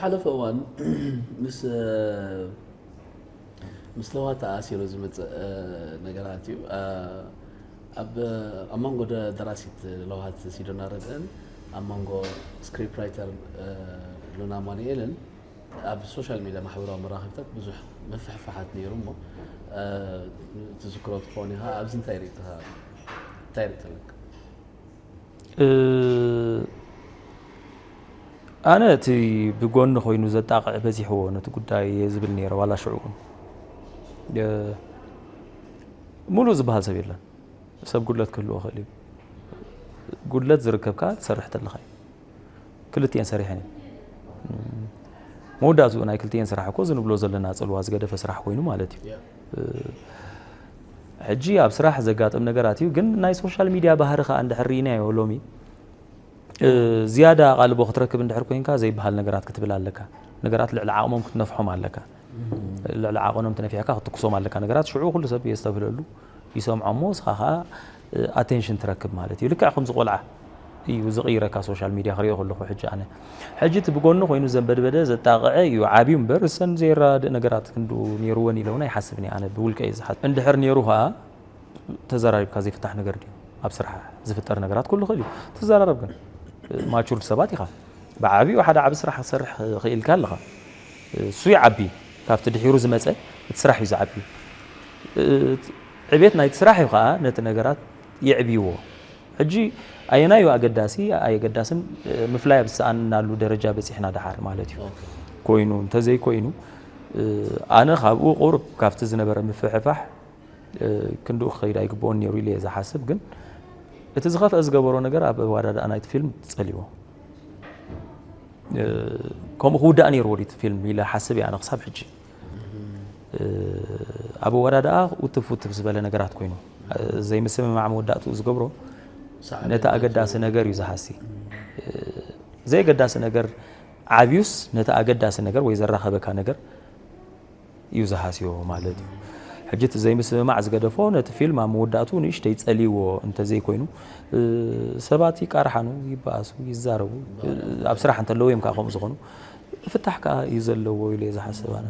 ሓለፈ እዋን ምስ ምስ ለውሃት ተኣሲሩ ዝመፅእ ነገራት እዩ። ኣብ ኣብ መንጎ ደራሲት ለውሃት ሲዶና ረድእን ኣብ መንጎ ስክሪፕት ራይተር ሉና ኣማኑኤልን ኣብ ሶሻል ሚድያ ማሕበራዊ መራኸብታት ብዙሕ ምፍሕፋሓት ነይሩ እሞ ትዝክሮ ትኸውን ኢኻ። ኣብዚ እንታይ ርእይቶኻ እንታይ ርእይቶ ኣለካ? ኣነ እቲ ብጎኒ ኮይኑ ዘጣቕዕ በዚሕዎ ነቲ ጉዳይ እየ ዝብል ነይረ። ዋላ ሽዑ እውን ሙሉእ ዝበሃል ሰብ የለን። ሰብ ጉድለት ክህልዎ ይኽእል እዩ። ጉድለት ዝርከብካ ትሰርሕ ተለኻ እዩ። ክልቲኤን ሰሪሐን እየን። መወዳእትኡ ናይ ክልቲኤን ስራሕ እኮ እዚ ንብሎ ዘለና ፅልዋ ዝገደፈ ስራሕ ኮይኑ ማለት እዩ። ሕጂ ኣብ ስራሕ ዘጋጥም ነገራት እዩ። ግን ናይ ሶሻል ሚድያ ባህሪ ከዓ እንድሕር ርኢናዮ ሎሚ ዝያዳ ኣቓልቦ ክትረክብ እንድሕር ኮይንካ ዘይበሃል ነገራት ክትብል ኣለካ። ነገራት ልዕሊ ዓቕሞም ክትነፍሖም ኣለካ። ልዕሊ ዓቐኖም ተነፊሕካ ክትኩሶም ኣለካ። ነገራት ሽዑ ኩሉ ሰብ የስተብህለሉ ይሰምዖ እሞ ንስኻ ከዓ ኣቴንሽን ትረክብ ማለት እዩ። ልክዕ ከምዚ ቆልዓ እዩ ዝቕይረካ ሶሻል ሚድያ ክሪኦ ከለኹ ሕጂ ኣነ ሕጂ እቲ ብጎኒ ኮይኑ ዘንበድበደ ዘጣቕዐ እዩ ዓብዩ እምበር እሰን ዘይረዳድእ ነገራት ክንድኡ ነይርወን ኢለ እውን ኣይሓስብን እየ ኣነ ብውልቀ እየ ዝሓስብ። እንድሕር ነይሩ ከዓ ተዘራሪብካ ዘይፍታሕ ነገር ድዩ? ኣብ ስራሕ ዝፍጠር ነገራት ኩሉ ይኽእል እዩ። ተዘራረብ ግን ማቹርድ ሰባት ኢኻ። ብዓብዩ ሓደ ዓቢ ስራሕ ክሰርሕ ክኢልካ ኣለኻ። እሱ ይዓቢ ካብቲ ድሒሩ ዝመፀ እቲ ስራሕ እዩ ዝዓቢ። ዕቤት ናይቲ ስራሕ እዩ ከዓ ነቲ ነገራት የዕብይዎ። ሕጂ ኣየናይ እዩ ኣገዳሲ ኣየገዳስን ምፍላይ ኣብ ዝሰኣንናሉ ደረጃ በፂሕና ደሓር ማለት እዩ። ኮይኑ እንተዘይኮይኑ ኣነ ካብኡ ቁሩብ ካብቲ ዝነበረ ምፍሕፋሕ ክንድኡ ክኸይድ ኣይግብኦን ነይሩ ኢለ እየ ዝሓስብ። ግን እቲ ዝኸፍአ ዝገበሮ ነገር ኣብ ኣወዳድኣ ናይቲ ፊልም ጸልይዎ። ከምኡ ክውዳእ ነይርዎ ድዩ እቲ ፊልም ኢለ ሓስብ እየ ኣነ ክሳብ ሕጂ። ኣብ ኣወዳድኣ ውትፍ ውትፍ ዝበለ ነገራት ኮይኑ ዘይምስምማዕ መወዳእትኡ ዝገብሮ ነቲ ኣገዳሲ ነገር እዩ ዝሃሲ። ዘየገዳሲ ነገር ዓብዩስ ነቲ ኣገዳሲ ነገር ወይ ዘራኸበካ ነገር እዩ ዝሃስዮ ማለት እዩ። ሕጂ እቲ ዘይምስምማዕ ዝገደፎ ነቲ ፊልም ኣብ መወዳእቱ ንእሽተይ ጸልይዎ እንተዘይኮይኑ ሰባት ይቃርሓኑ፣ ይበኣሱ፣ ይዛረቡ። ኣብ ስራሕ እንተለዉ እዮም ከዓ ከምኡ ዝኾኑ። ፍታሕ ከዓ እዩ ዘለዎ ኢሉ እየ ዝሓስብ ኣነ።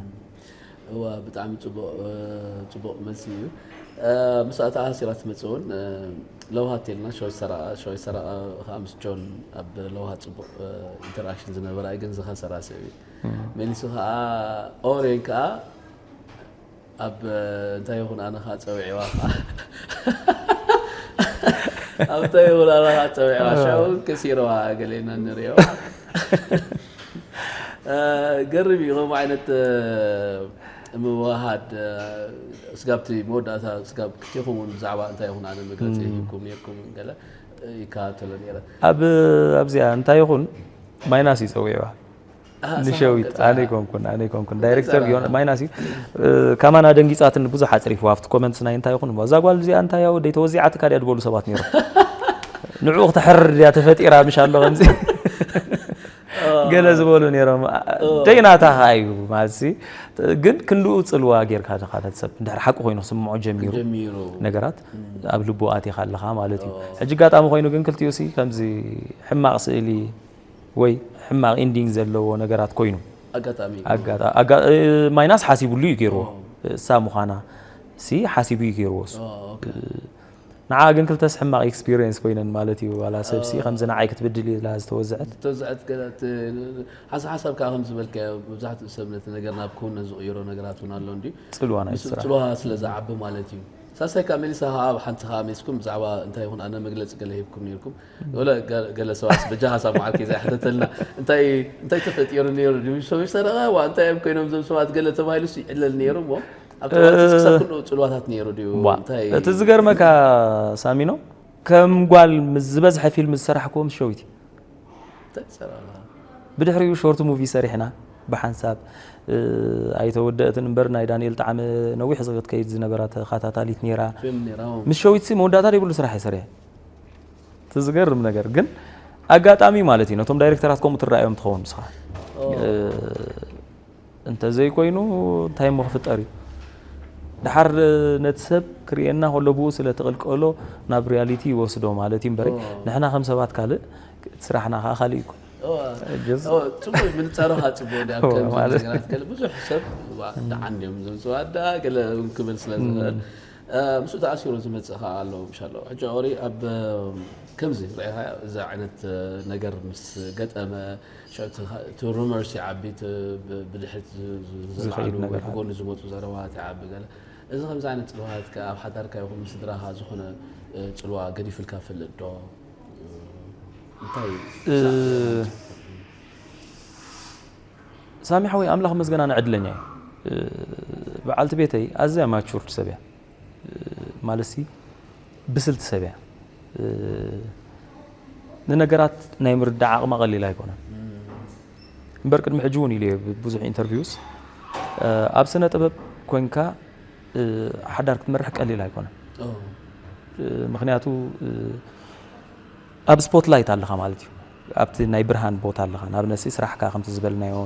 እዋ ብጣዕሚ ፅቡቕ ፅቡቕ መልሲ እዩ። ምስኣ ተኣሲራ ትመፅእ እውን ለውሃት የልና ሸዊት ሰረቐ ሸዊት ሰረቐ ከዓ ምስ ጆን ኣብ ለውሃት ፅቡቕ ኢንተራክሽን ዝነበራ እዩ ግን ዝኸሰራ ሰብ እዩ። መሊሱ ከዓ ኦሬን ከዓ ኣብ እንታይ ይኹን ኣነ ከዓ ፀዊዕዋ ከዓ ኣብ እንታይ ይኹን ኣነ ከዓ ፀዊዕዋ ሽዑ እውን ከሲርዋ ገሌና ንሪኦ። ገርም እዩ ከምኡ ዓይነት ምውሃድ ስጋብቲ መወዳእታ ስጋብ ክልቲኹም እውን ብዛዕባ እንታይ ይኹን ኣነ መግለፂ ሂብኩም ነርኩም ገለ ይከታተሎ ነረ። ኣብ ኣብዚኣ እንታይ ይኹን ማይናስ እዩ ፀዊዕዋ። ንሸዊት ኣነ ይኮንኩን ኣነ ይኮንኩን ዳይሬክተር ዮን ማይናስ እዩ። ካማና ደንጊፃትን ብዙሕ ኣፅሪፍዋ ኣብቲ ኮመንትስ ናይ እንታይ ይኹን እዛ ጓል እዚኣ እንታይ ያው ደይ ተወዚዓትካ ድያ ዝበሉ ሰባት ነይሮም። ንዕኡ ክተሕርር ድያ ተፈጢራ ምሽ ኣሎ ከምዚ ገለ ዝበሉ ነይሮም። ደይናታ ከዓ እዩ ማለት ግን ክንድኡ ፅልዋ ጌርካ ድካ ነቲ ሰብ እንድሕር ሓቂ ኮይኑ ክስምዖ ጀሚሩ ነገራት ኣብ ልቡ ኣቲኻ ኣለኻ ማለት እዩ። ሕጂ ኣጋጣሚ ኮይኑ ግን ክልቲኡ ሲ ከምዚ ሕማቕ ስእሊ ወይ ሕማቕ ኢንዲንግ ዘለዎ ነገራት ኮይኑ ኣጋጣሚ ማይናስ ሓሲቡሉ እዩ ገይርዎ። እሳ ምዃና ሲ ሓሲቡ እዩ ገይርዎ እሱ። ንዓ ግን ክልተስ ሕማቕ ኤክስፒሪየንስ ኮይነን ማለት እዩ። ዋላ ሰብሲ ከምዚ ንዓይ ክትብድል ኢላ ዝተወዝዐት ዝተወዝዐት ገላት ሓሳብ ሓሳብ ከዓ ከም ዝበልካዮ መብዛሕትኡ ሰብ ነቲ ነገር ናብ ክውነ ዝቕይሮ ነገራት እውን ኣሎ እንዲ ፅልዋ ናይ ስራሕ ፅልዋ ስለ ዝዓቢ ማለት እዩ። ሳልሳይ ከዓ መሊሳ ከዓ ኣብ ሓንቲ ከዓ መሊስኩም ብዛዕባ እንታይ ይኹን ኣነ መግለፂ ገለ ሂብኩም ነርኩም። ወለ ገለ ሰባት በጃ ሓሳብ መዓልኪ ዘይሕተተልና እንታይ እንታይ ተፈጢሩ ነይሩ ድምሽ ሰዎች ሰረቐ ዋ እንታይ እዮም ኮይኖም ዞም ሰባት ገለ ተባሂሉ ይዕለል ነይሩ እሞ ኣብቲ ክሳብ ክንኡ ጽልዋታት ነይሩ ድዩ እንታይ እቲ ዝገርመካ ሳሚኖ ከም ጓል ምስ ዝበዝሐ ፊልም ዝሰራሕክዎ ምስ ሸዊት እዩ። ብድሕሪኡ ሾርት ሙቪ ሰሪሕና ብሓንሳብ ኣይተወደእትን እምበር ናይ ዳንኤል ጣዕመ ነዊሕ ክትከይድ ዝነበራ ተኻታታሊት ነይራ። ምስ ሸዊትሲ መወዳእታ ዘይብሉ ስራሕ እየ ሰሪሐ። እቲ ዝገርም ነገር ግን ኣጋጣሚ ማለት እዩ ነቶም ዳይሬክተራት ከምኡ ትረኣዮም ትኸውን ንስኻ እንተዘይኮይኑ እንታይ እሞ ክፍጠር እዩ ድሓር ነቲ ሰብ ክርእየና ከሎ ብኡ ስለ ትቕልቀሎ ናብ ሪያሊቲ ይወስዶ ማለት እዩ እምበረ ንሕና ከም ሰባት ካልእ እቲ ስራሕና ከዓ ካልእ እዩ ጽቡቅ ምንጻሮኻ ጽቡቅ ዲ ኣብ ከምዚ ነገራት ገለ ብዙሕ ሰብ ደዓን እዮም ዘምፅዋ ዳ ገለ እውን ክብል ስለ ዝኽእል ምስኡ ተኣሲሩ ዝመፅእ ከዓ ኣሎ ምሻሎ ሕጂ ኦሪ ኣብ ከምዚ ርኢኻ እዚ ዓይነት ነገር ምስ ገጠመ እቲ ሩመርስ ይዓቢ ብድሕሪት ዝዘዓሉ ወይ ብጎኒ ዝመፁ ዘረባታት ይዓቢ ገለ እዚ ከምዚ ዓይነት ፅልዋታት ከ ኣብ ሓዳርካ ይኹን ምስድራኻ ዝኾነ ፅልዋ ገዲፍልካ ፈልጥ ዶ እንታይ ሳሚ ሓወይ ኣምላኽ መስገን ኣነ ዕድለኛ እየ። በዓልቲ ቤተይ ኣዝያ ማቹርድ ሰብ እያ። ማለትሲ ብስልቲ ሰብ እያ። ንነገራት ናይ ምርዳእ ዓቕማ ቀሊል ኣይኮነን። እምበር ቅድሚ ሕጂ እውን ኢሉ ብዙሕ ኢንተርቪውስ ኣብ ስነ ጥበብ ኮንካ ሓዳር ክትመርሕ ቀሊል ኣይኮነን። ምክንያቱ ኣብ ስፖትላይት ኣለኻ ማለት እዩ። ኣብቲ ናይ ብርሃን ቦታ ኣለኻ። ንኣብነት ስራሕካ ከምቲ ዝበልናዮ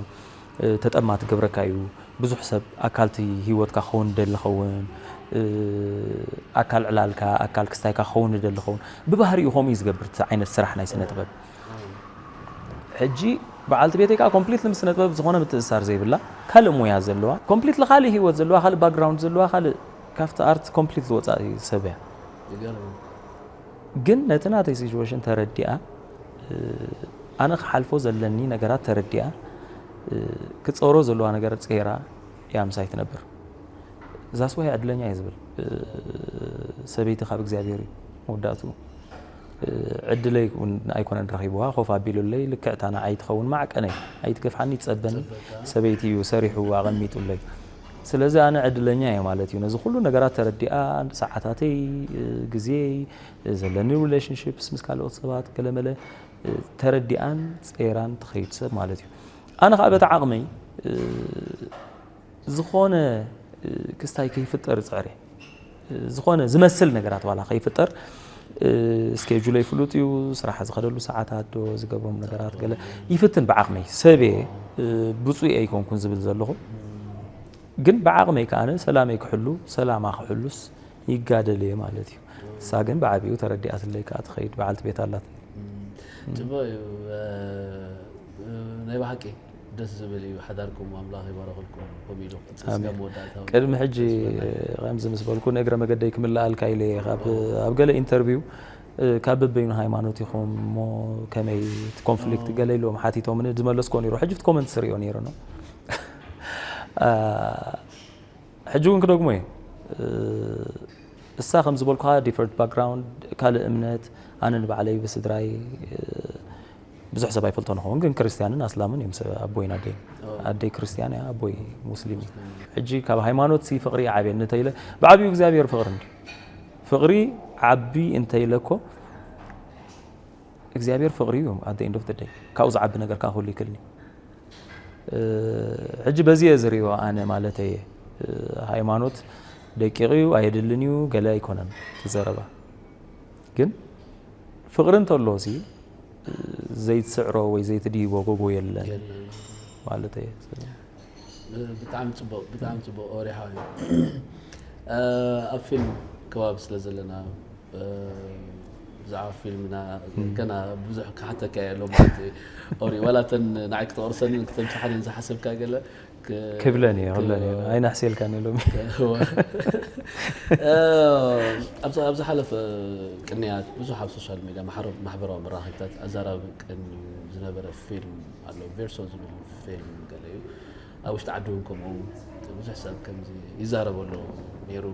ተጠማ ትገብረካ እዩ። ብዙሕ ሰብ ኣካልቲ ህይወትካ ክኸውን ደሊ ኸውን ኣካል ዕላልካ ኣካል ክስታይካ ክኸውን ደሊ ኸውን ብባህሪኡ ከምኡ እዩ ዝገብር እቲ ዓይነት ስራሕ ናይ ስነ ጥበብ። ሕጂ በዓልቲ ቤተይ ከዓ ኮምፕሊትሊ ምስ ስነ ጥበብ ዝኾነ ምትእስሳር ዘይብላ ካልእ ሞያ ዘለዋ ኮምፕሊትሊ ካልእ ህይወት ዘለዋ ካልእ ባክግራውንድ ዘለዋ ካልእ ካብቲ ኣርት ኮምፕሊትሊ ወፃኢ ሰብ እያ። ግን ነቲ ናተይ ሲቹዌሽን ተረዲኣ ኣነ ክሓልፎ ዘለኒ ነገራት ተረዲኣ ክፀሮ ዘለዋ ነገር ፀይራ እያ ምሳይ ትነብር። እዛ ስዋይ ዕድለኛ እየ ዝብል ሰበይቲ ካብ እግዚኣብሔር እዩ መወዳእትኡ። ዕድለይ እውን ኣይኮነን ረኺብዋ ኮፍ ኣቢሉለይ ልክዕ እታ ንዓይ ትኸውን ማዕቀነይ ኣይትገፍሓኒ ይፀበኒ ሰበይቲ እዩ ሰሪሑ ኣቐሚጡለይ። ስለዚ ኣነ ዕድለኛ እየ ማለት እዩ። ነዚ ኩሉ ነገራት ተረዲኣ ሰዓታተይ፣ ግዜይ፣ ዘለኒ ሪሌሽንሽፕስ ምስ ካልኦት ሰባት ገለመለ ተረዲኣን ፀይራን ትኸይድ ሰብ ማለት እዩ። ኣነ ከዓ በቲ ዓቕመይ ዝኾነ ክስታይ ከይፍጠር ይፅዕር እየ። ዝኾነ ዝመስል ነገራት ዋላ ከይፍጠር ስኬጁለይ ፍሉጥ እዩ። ስራሕ ዝኸደሉ ሰዓታት ዶ ዝገብሮም ነገራት ገለ ይፍትን ብዓቕመይ ሰብ እየ ብፁዕ ኣይኮንኩን ዝብል ዘለኹ ግን ብዓቕመይ ከዓነ ሰላመይ ክሕሉ ሰላማ ክሕሉስ ይጋደል እየ ማለት እዩ። እሳ ግን ብዓቢኡ ተረዲኣትለይ ከዓ ትኸይድ በዓልቲ ቤት ኣላት። ፅቡቅ እዩ። ናይ ብሓቂ ደስ ዝብል እዩ ሓዳርኩም ኣምላኽ ይባረኽልኩም። ከምኡ ኢሉ እስከ ኣሜን። መወዳእታ እውን ቅድሚ ሕጂ ተስፋ ናይ ከምዚ ምስ በልኩ ንእግረ መገደይ ክምልኣልካ ኢለ እየ። ካብ ኣብ ገለ ኢንተርቪው ካብ በበይኑ ሃይማኖት ኢኹም እሞ ከመይ እቲ ኮንፍሊክት ገለ ኢሎም ሓቲቶምኒ ዝመለስኮ ነይሩ። ሕጂ እቲ ኮመንትስ ሪኦ ነይሩ ነው። ሕጂ እውን ክደግሞ እየ። እሳ ከም ዝበልኩኻ ዲፈረንት ባክግራውንድ ካልእ እምነት ኣነ ንባዕለይ ብስድራይ ብዙሕ ሰብ ኣይፈልጦ ንኸውን ግን ክርስትያንን ኣስላምን እዮም ሰብ ኣቦይን ኣደይን ኣደይ ክርስትያን እያ ኣቦይ ሙስሊም እዩ። ሕጂ ካብ ሃይማኖት ሲ ፍቕሪ ይዓብየኒ እንተኢለ ብዓብዩ እግዚኣብሔር ፍቕሪ እንዲ ፍቕሪ ዓቢ እንተኢለ እኮ እግዚኣብሔር ፍቕሪ እዩ። ኣደ ኢንድ ኦፍ ደይ ካብኡ ዝዓቢ ነገር ከዓ ክህሉ ይክልኒ። ሕጂ በዚ እየ ዝሪኦ ኣነ ማለተይ እየ። ሃይማኖት ደቂቕ እዩ ኣየድልን እዩ ገለ ኣይኮነን እቲ ዘረባ። ግን ፍቕሪ እንተሎ ሲ ዘይትስዕሮ ወይ ዘይትድይቦ ጎቦ የለን ማለተይ እየ። ብጣዕሚ ፅቡቅ ብጣዕሚ ፅቡቅ ኦሪሓ እዩ። ኣብ ፊልም ከባቢ ስለ ዘለና ብዛዕባ ፊልምና ገና ብዙሕ ክሓተካ እየ ኣሎ ማለት እዩ። ኦሪ ዋላ እተን ንዓይ ክተቕርሰንን ክተምስሓንን ዝሓሰብካ ገለ ክብለን እየ ክብለን እየ ኣይናሕስየልካን እየ ሎሚ ኣብ ዝሓለፈ ቅንያት ብዙሕ ኣብ ሶሻል ሚድያ ማሕበራዊ መራኸብታት ኣዘራቢ ቅን ዝነበረ ፊልም ኣሎ ቬርሶ ዝብል ፊልም ገለ እዩ ኣብ ውሽጢ ዓዲ እውን ከምኡ ብዙሕ ሰብ ከምዚ ይዛረበሉ ነይሩ።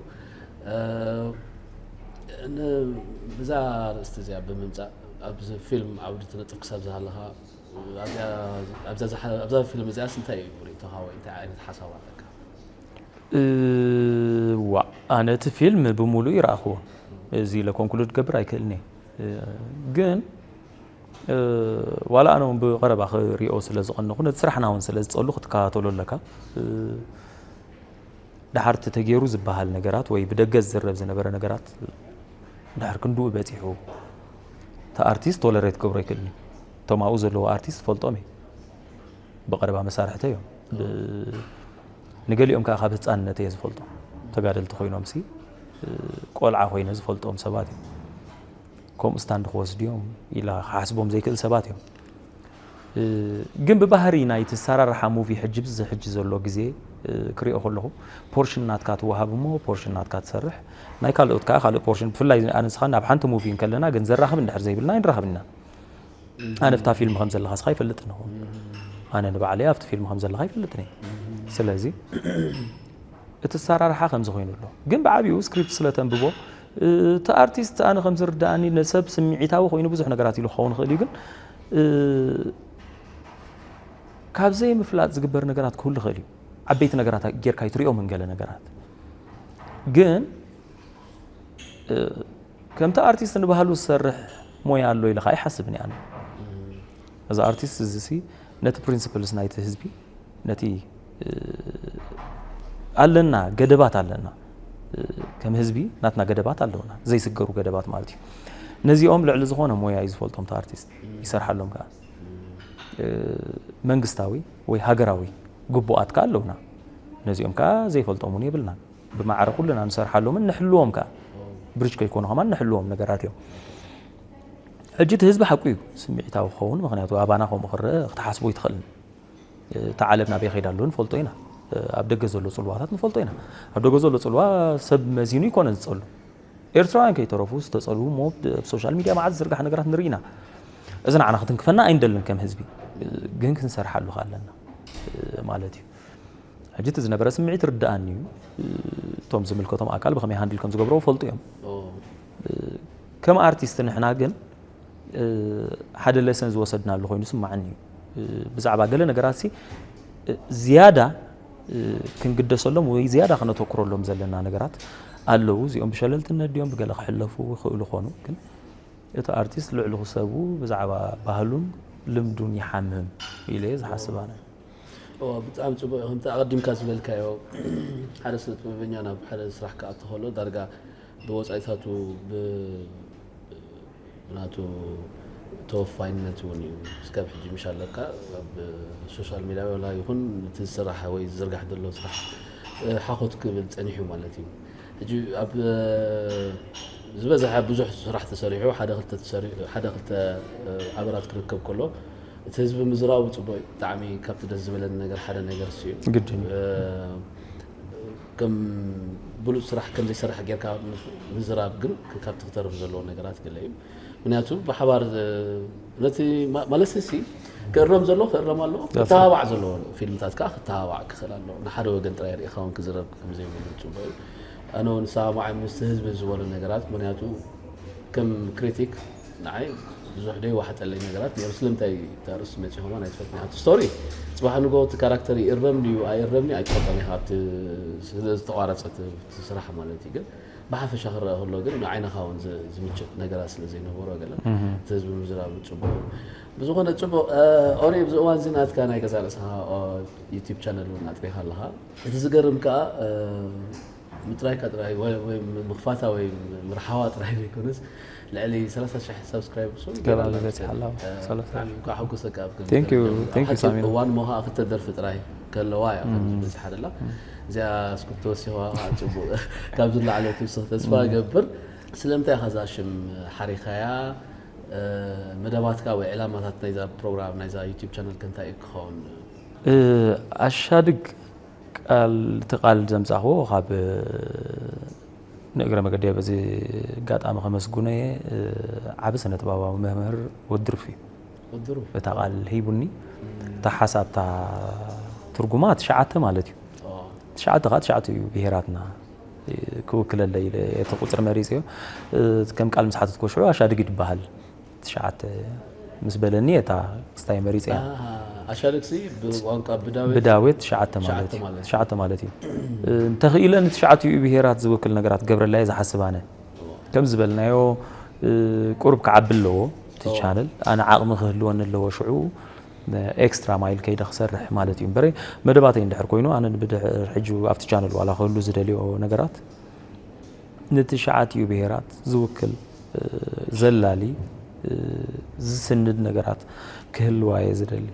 ብዛ ርእስቲ እዚኣ ብምምፃእ ኣብዚ ፊልም ዓውዲ ትነጥፍ ክሳብ ዝሃለኻ ኣብዛ ፊልም እዚኣስ እንታይ እዩ ርእቶኻ ወይ እንታይ ዓይነት ሓሳብ ኣለካ? ዋ ኣነ እቲ ፊልም ብምሉእ ይረኣኽዎ እዚ ኢለ ኮንክሉድ ገብር ኣይክእልን እየ ግን ዋላ ኣነ እውን ብቐረባ ክሪኦ ስለ ዝቐነኹ ነቲ ስራሕና እውን ስለ ዝፀሉ ክትከታተሎ ኣለካ። ድሓር እቲ ተገይሩ ዝበሃል ነገራት ወይ ብደገ ዝዝረብ ዝነበረ ነገራት ድሓር ክንድኡ በፂሑ እቲ ኣርቲስት ቶለሬት ክገብሮ ኣይክእልን እዩ። እቶም ኣብኡ ዘለዉ ኣርቲስት ዝፈልጦም እዩ። ብቐረባ መሳርሕተይ እዮም። ንገሊኦም ከዓ ካብ ህፃንነት እየ ዝፈልጦም። ተጋደልቲ ኮይኖም ሲ ቆልዓ ኮይነ ዝፈልጦም ሰባት እዮም። ከምኡ ስታንድ ክወስዱ እዮም ኢላ ክሓስቦም ዘይክእል ሰባት እዮም። ግን ብባህሪ ናይቲ ኣሰራርሓ ሙቪ ሕጂ ብዚ ሕጂ ዘሎ ግዜ ክሪኦ ከለኹ ፖርሽን ናትካ ትወሃብ እሞ ፖርሽን ናትካ ትሰርሕ፣ ናይ ካልኦት ከዓ ካልእ ፖርሽን። ብፍላይ ኣነስኻ ናብ ሓንቲ ሙቪ እንከለና ግን ዘራኽብ እንድሕር ዘይብልና ኣይንራኽብና። ኣነ ኣብታ ፊልም ከም ዘለኻ ስኻ ይፈልጥ ንኹ ኣነ ንባዕለይ ኣብቲ ፊልም ከም ዘለኻ ይፈልጥ ነ ስለዚ እቲ ኣሰራርሓ ከምዚ ኮይኑ ኣሎ። ግን ብዓቢኡ ስክሪፕት ስለ ተንብቦ እቲ ኣርቲስት ኣነ ከም ዝርዳእኒ ንሰብ ስምዒታዊ ኮይኑ ብዙሕ ነገራት ኢሉ ክኸውን ይኽእል እዩ። ግን ካብ ዘይምፍላጥ ዝግበር ነገራት ክህሉ ይኽእል እዩ። ዓበይቲ ነገራት ጌርካ ይትሪኦም እንገለ ነገራት ግን ከምቲ ኣርቲስት ንባህሉ ዝሰርሕ ሞያ ኣሎ ኢለ ከዓ ይሓስብን ኣነ። እዚ ኣርቲስት እዚ ሲ ነቲ ፕሪንስፕልስ ናይቲ ህዝቢ ነቲ ኣለና ገደባት ኣለና ከም ህዝቢ ናትና ገደባት ኣለውና ዘይስገሩ ገደባት ማለት እዩ። ነዚኦም ልዕሊ ዝኾነ ሞያ እዩ ዝፈልጦም እቲ ኣርቲስት ይሰርሓሎም ከዓ መንግስታዊ ወይ ሃገራዊ ግቡኣት ከዓ ኣለውና። ነዚኦም ከዓ ዘይፈልጦም እውን የብልናን። ብማዕረ ኩልና ንሰርሓሎምን ንሕልዎም ከዓ ብሪጅ ከይኮኑ ከማን ንሕልዎም ነገራት እዮም። ሕጂ እቲ ህዝቢ ሓቁ እዩ ስምዒታዊ ክኸውን፣ ምክንያቱ ኣባና ከምኡ ክረአ ክትሓስቦ ይትኽእልን። እታ ዓለም ናበይ ከይዳ ኣለዉ ንፈልጦ ኢና። ኣብ ደገ ዘሎ ፅልዋታት ንፈልጦ ኢና። ኣብ ደገ ዘሎ ፅልዋ ሰብ መዚኑ ይኮነ ዝፀሉ። ኤርትራውያን ከይተረፉ ዝተፀልዉ ሞ ኣብ ሶሻል ሚድያ መዓት ዝዝርጋሕ ነገራት ንርኢ ኢና። እዚ ንዓና ክትንክፈና ኣይንደልን ከም ህዝቢ፣ ግን ክንሰርሓሉ ኣለና ማለት እዩ። ሕጂ እቲ ዝነበረ ስምዒት ርድኣኒ እዩ። እቶም ዝምልከቶም ኣካል ብኸመይ ሃንድል ከም ዝገብረው ፈልጡ እዮም። ከም ኣርቲስት ንሕና ግን ሓደ ለሰን ዝወሰድናሉ ኮይኑ ስማዓኒ እዩ። ብዛዕባ ገለ ነገራት ሲ ዝያዳ ክንግደሰሎም ወይ ዝያዳ ክነተኩረሎም ዘለና ነገራት ኣለዉ። እዚኦም ብሸለልትነት ድዮም ብገለ ክሕለፉ ይኽእሉ ኾኑ ግን እቲ ኣርቲስት ልዕሊ ክሰቡ ብዛዕባ ባህሉን ልምዱን ይሓምም ኢለ እየ ዝሓስብ ኣነ። ብጣዕሚ ፅቡቅ ከምቲ ኣቀዲምካ ዝበልካዮ ሓደ ስነ ጥበበኛ ናብ ሓደ ስራሕ ክኣቱ ከሎ ዳርጋ ብወፃኢታቱ ብናቱ ተወፋይነት እውን እዩ። እስካብ ሕጂ ምሽ ኣለካ ኣብ ሶሻል ሚድያ ወላ ይኹን እቲ ዝስራሕ ወይ ዝዝርጋሕ ዘሎ ስራሕ ሓኾት ክብል ፀኒሑ ማለት እዩ። ሕጂ ኣብ ዝበዝሐ ብዙሕ ስራሕ ተሰሪሑ ሓደ ክልተ ኣበራት ክርከብ ከሎ እቲ ህዝቢ ምዝራቡ ፅቡቅ እዩ። ብጣዕሚ ካብቲ ደስ ዝበለኒ ነገር ሓደ ነገር እሱ እዩ። ግድን እዩ። ከም ብሉፅ ስራሕ ከም ዘይሰርሕ ጌርካ ምዝራብ ግን ካብቲ ክተርፍ ዘለዎ ነገራት ገለ እዩ። ምክንያቱ ብሓባር ነቲ ማለት ሲ ክእረም ዘለዎ ክእረም ኣለዎ፣ ክተባባዕ ዘለዎ ፊልምታት ከዓ ክተባባዕ ክኽእል ኣለዎ። ንሓደ ወገን ጥራይ ርኢኻ እውን ክዝረብ ከምዘይብሉ ፅቡቅ እዩ። ኣነ እውን ሰማማዕ ምስቲ ህዝቢ ዝበሎ ነገራት ምክንያቱ ከም ክሪቲክ ንዓይ ብዙሕ ደይዋሓጠለይ ነገራት ነይሩ። ስለምንታይ እታ ርእሲ መፂኹማ ናይ ትፈልጥኒ ኣብቲ ስቶሪ ፅባሕ ንጎ እቲ ካራክተር ይእረም ድዩ ኣይእረም ድዩ ኣይትፈልጦን ኢኻ ኣብቲ ስለዝተቋረፀ እቲ ስራሕ ማለት እዩ። ግን ብሓፈሻ ክረአ ከሎ ግን ንዓይንኻ እውን ዝምችእ ነገራት ስለ ዘይነበሮ ገለ እቲ ህዝቢ ምዝራብ ፅቡቅ እዩ። ብዝኾነ ፅቡቅ ኦሪ ኣብዚ እዋን እዚ ናትካ ናይ ገዛ ርእስኻ ዩቲብ ቻነል እውን ኣጥሪኻ ኣለኻ። እቲ ዝገርም ከዓ ምጥራይካ ጥራይ ወይ ምኽፋታ ወይ ምርሓዋ ጥራይ ዘይኮነስ ልዕሊ ሰላሳ ሽሕ ሳብስክራይበርስ እውን ገይራ ኣላ። በፂሓ ኣላ። ሰላሳ ሽሕ። ብጣዕሚ እንኳዕ ሓጎሰካ ኣብ ከምዚ Thank you, ደረጃ። thank you ኣብ ሓፂር ሳሚና። እዋን እሞ ከዓ ክልተ ደርፊ ጥራይ ከለዋ እያ ከምዚ በፂሓ ደላ። እዚኣ ስኩፕ ተወሲኽዋ ከዓ ፅቡቅ ካብ ዝለዓለ ትውስኽ ተስፋ እገብር። ስለምንታይ ኢኻ እዛ ሽም ሓሪኻያ? መደባትካ ወይ ዕላማታት ናይዛ ፕሮግራም ናይዛ ዩቲብ ቻነል ከ እንታይ እዩ ክኸውን? ኣሻድግ ቃል እቲ ቃል ዘምፃእኽዎ ካብ ንእግረ መገዲ በዚ ኣጋጣሚ ከመስግኖ እየ። ዓቢ ስነ ጥበባዊ መምህር ወዲ ሩፍ እዩ። ወድሩ እታ ቃል ሂቡኒ እታ ሓሳብታ ትርጉማ ትሽዓተ ማለት እዩ። ትሽዓተ ከዓ ትሽዓተ እዩ ብሄራትና ክውክለለይ ኢለ እቲ ቁፅሪ መሪፀዮ። ከም ቃል ምስ ሓተትኮ ሽዑ ኣሻድግ ይድበሃል ትሽዓተ ምስ በለኒ እታ ክስታይ መሪፀያ ኣሻድግሲ ብቋንቋ ብዳዊት ብዳዊት ትሽዓተ ማለት ትሽዓተ እዩ። ማለት እዩ። ትሽዓተ ማለት እዩ። እንተኽኢለ ንትሽዓቲኡ ብሄራት ዝውክል ነገራት ክገብረላ እየ ዝሓስብ ኣነ። ከም ዝበልናዮ ቁሩብ ክዓቢ ኣለዎ እቲ ቻነል። ኣነ ዓቕሚ ክህልወኒ ኣለዎ ሽዑ ኤክስትራ ማይል ከይደ ክሰርሕ ማለት እዩ። እምበረ መደባተይ እንድሕር ኮይኑ ኣነ ብድሕር ሕጂ ኣብቲ ቻነል ዋላ ክህሉ ዝደልዮ ነገራት ንትሽዓቲኡ ብሄራት ዝውክል ዘላሊ ዝስንድ ነገራት ክህልዋ እየ ዝደሊ።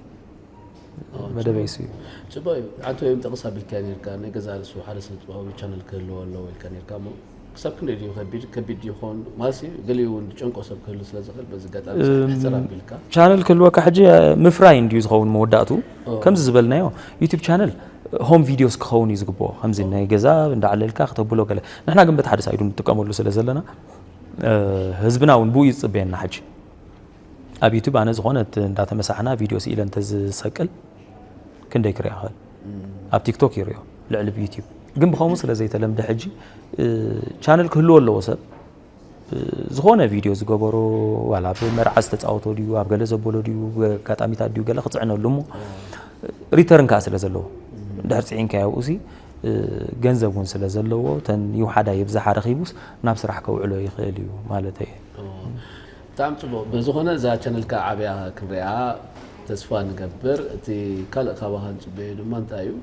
መደበይ እሱ እዩ። ፅቡቅ እዩ። ኣንተ ወይም ጠቕስ ኣቢልካ ነርካ ናይ ገዛ ርእሱ ሓደ ስነ ጥበባዊ ቻነል ክህልዎ ኣለዎ ኢልካ ነርካ እሞ ክሳብ ክንደይ ድዩ ከቢድ ከቢድ ድዩ ይኸውን ማለት እዩ። ገሊኡ እውን ዝጨንቆ ሰብ ክህሉ ስለ ዝኽእል በዚ ኣጋጣሚ ሕፅር ኣቢልካ ቻነል ክህልወካ ሕጂ ምፍራይ እንድዩ ዝኸውን መወዳእቱ። ከምዚ ዝበልናዮ ዩቲብ ቻነል ሆም ቪዲዮስ ክኸውን እዩ ዝግብኦ። ከምዚ ናይ ገዛ እንዳዓለልካ ክተብሎ ገለ፣ ንሕና ግን በቲ ሓደ ሳይዱ ንጥቀመሉ ስለ ዘለና ህዝብና እውን ብኡ ይፅበየና። ሕጂ ኣብ ዩቲብ ኣነ ዝኾነ እንዳተመሳሕና ቪዲዮ ስኢለ እንተዝሰቅል ክንደይ ክሪኣ ክእል? ኣብ ቲክቶክ ይሪኦ ልዕሊ ዩቲብ። ግን ብኸምኡ ስለ ዘይተለምደ ሕጂ ቻነል ክህልዎ ኣለዎ ሰብ ዝኾነ ቪድዮ ዝገበሮ ዋላ ኣብ መርዓ ዝተፃወቶ ድዩ ኣብ ገለ ዘበሎ ድዩ ኣጋጣሚታት ድዩ ገለ ክፅዕነሉ እሞ ሪተርን ከዓ ስለ ዘለዎ ድሕር ፅዒንካ ያብኡ ሲ ገንዘብ እውን ስለ ዘለዎ ተን ይውሓዳ የብዝሓ ረኺቡስ ናብ ስራሕ ከውዕሎ ይኽእል እዩ ማለት እየ። ብጣዕሚ ፅቡቅ። በዝኾነ እዛ ቻነልካ ዓብያ ክንሪኣ ተስፋ ንገብር። እቲ ካልእ ካባኻ ንፅበዮ ድማ እንታይ እዩ?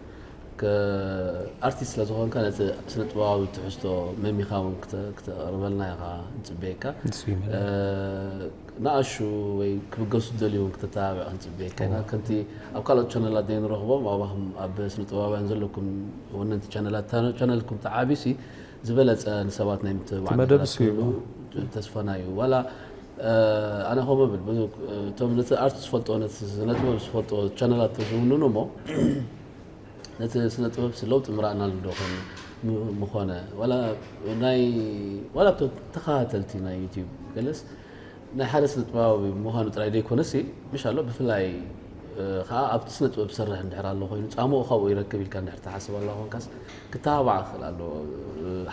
ኣርቲስት ስለዝኾንካ ነቲ ስነ ጥበባዊ ትሕዝቶ መሚኻ እውን ክተቕርበልና ኢኻ ንፅበየካ። ንኣሹ ወይ ክብገሱ ዝደልዩ እውን ክተተባብዕ ክንፅበየካ ኢና። ከምቲ ኣብ ካልኦት ቻነላት ዘይንረኽቦም ኣባኹም ኣብ ስነ ጥበባውያን ዘለኩም ወነንቲ ቻነላት ቻነልኩም ተዓብዩሲ ዝበለፀ ንሰባት ናይ ምትብባዕ መደብ ተስፋና እዩ። ዋላ ኣነ ከምኡ ብል እቶም ነቲ ኣርት ዝፈልጦ ነቲ ስነ ጥበብ ዝፈልጦ ቻነላት ተዝውንኑ እሞ ነቲ ስነ ጥበብ ለውጢ ምራእናሉ ዶ ምኾነ ዋላ እቶም ተኸታተልቲ ናይ ዩቲብ ገለስ ናይ ሓደ ስነ ጥበባዊ ምዃኑ ጥራይ ዘይኮነሲ ምሽ ኣሎ ብፍላይ ከዓ ኣብቲ ስነ ጥበብ ዝሰርሕ እንድሕር ኣሎ ኮይኑ ፃምኡ ካብኡ ይረክብ ኢልካ እንድሕር ትሓስብ ኣላ ኮንካስ ክተባባዕ ክኽእል ኣለዎ።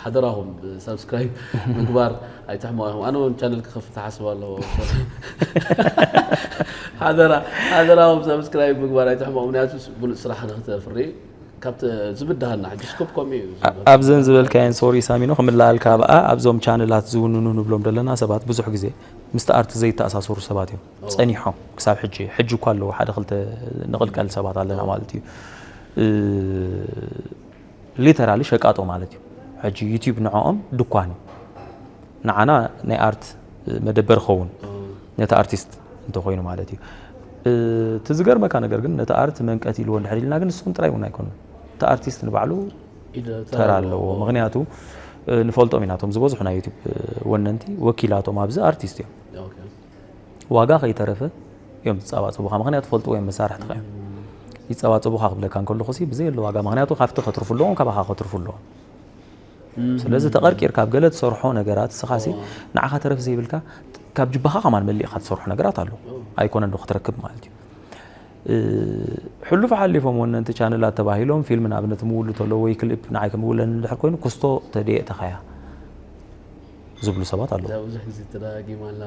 ሓደራኹም ሳብስክራይብ ምግባር ኣይትሕመቑ ኢኹም። ኣነ እውን ቻነል ክኸፍት ሓስብ ኣለዎ። ሓደራ ሓደራኹም ሳብስክራይብ ምግባር ኣይትሕመቑ። ምክንያቱ ብሉፅ ስራሕ ንክተፍሪ ካብቲ ዝብድሃና ሕጂ ስኩፕ ከምኡ እዩ። ኣብዘን ዝበልካየን ሶሪ ሳሚኖ ክምልኣልካ ኣብኣ ኣብዞም ቻነላት ዝውንኑ ንብሎም ዘለና ሰባት ብዙሕ ግዜ ምስቲ ኣርት ዘይተኣሳሰሩ ሰባት እዮም ጸኒሖም ክሳብ ሕጂ። ሕጂ እኳ ኣለዉ ሓደ ክልተ ንቕልቀል ሰባት ኣለና ማለት እዩ። ሊተራሊ ሸቃጦ ማለት እዩ። ሕጂ ዩቲዩብ ንዕኦም ድኳን እዩ። ንዓና ናይ ኣርት መደበር ኸውን ነቲ ኣርቲስት እንተኮይኑ ማለት እዩ። እቲ ዝገርመካ ነገር ግን ነቲ ኣርት መንቀት ኢልዎ እንድሕር ኢልና ግን ንስኹም ጥራይ እውን ኣይኮኑን። እቲ ኣርቲስት ንባዕሉ ተራ ኣለዎ። ምክንያቱ ንፈልጦም ኢና እቶም ዝበዝሑ ናይ ዩቲዩብ ወነንቲ ወኪላቶም ኣብዚ ኣርቲስት እዮም። ዋጋ ከይተረፈ እዮም ዝፃባፀቡኻ። ምክንያቱ ፈልጥዎ እዮም መሳርሕትኻ እዮም። ይፃባፀቡኻ ክብለካ እንከለኹ ሲ ብዘይ ኣሎ ዋጋ ምክንያቱ ካብቲ ከትርፉ ኣለዎም ካባኻ ከትርፉ ኣለዎም። ስለዚ ተቐርቂርካ ኣብ ገለ ትሰርሖ ነገራት እስኻሲ ንዓኻ ተረፍ ዘይብልካ ካብ ጅባኻ ከማን መሊእካ ትሰርሖ ነገራት ኣሎ ኣይኮነን ዶ ክትረክብ ማለት እዩ። ሕሉፍ ሓሊፎም ወነንቲ ቻነላት ተባሂሎም ፊልም ንኣብነት ምውሉ ተሎ ወይ ክሊፕ ንዓይ ከምውለን እንድሕር ኮይኑ ኩስቶ ተደየእተኻያ ዝብሉ ሰባት ኣለዉ። እዛ ብዙሕ ግዜ ተደጋጊማ ኣላ።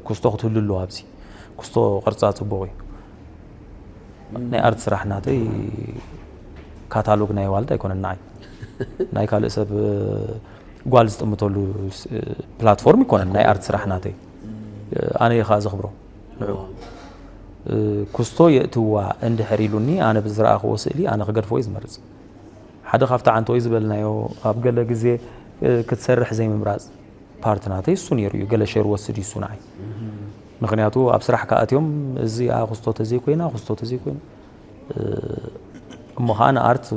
ኩስቶ ክትህሉ ኣለዋ ኣብዚ። ኩስቶ ቅርፃ ፅቡቕ እዩ። ናይ ኣርት ስራሕ ናተይ ካታሎግ ናይ ዋልድ ኣይኮነን ንዓይ ናይ ካልእ ሰብ ጓል ዝጥምተሉ ፕላትፎርም ይኮነን ናይ ኣርት ስራሕ ናተይ ኣነ እየ ከዓ ዘኽብሮ ንዑ ኩስቶ የእትዋ እንድሕር ኢሉኒ ኣነ ብዝረኣኽዎ ስእሊ ኣነ ክገድፎ እዩ ዝመርፅ ሓደ ካብቲ ዓንተወይ ዝበልናዮ ኣብ ገለ ግዜ ክትሰርሕ ዘይምምራፅ ፓርት ናተይ እሱ ነይሩ እዩ። ገለ ሼር ወስድ እዩ እሱ ንዓይ። ምክንያቱ ኣብ ስራሕ ክኣትዮም እዚኣ ክስቶ ተዘይኮይና ክስቶ ተዘይኮይኑ እሞ ከዓ ንኣርት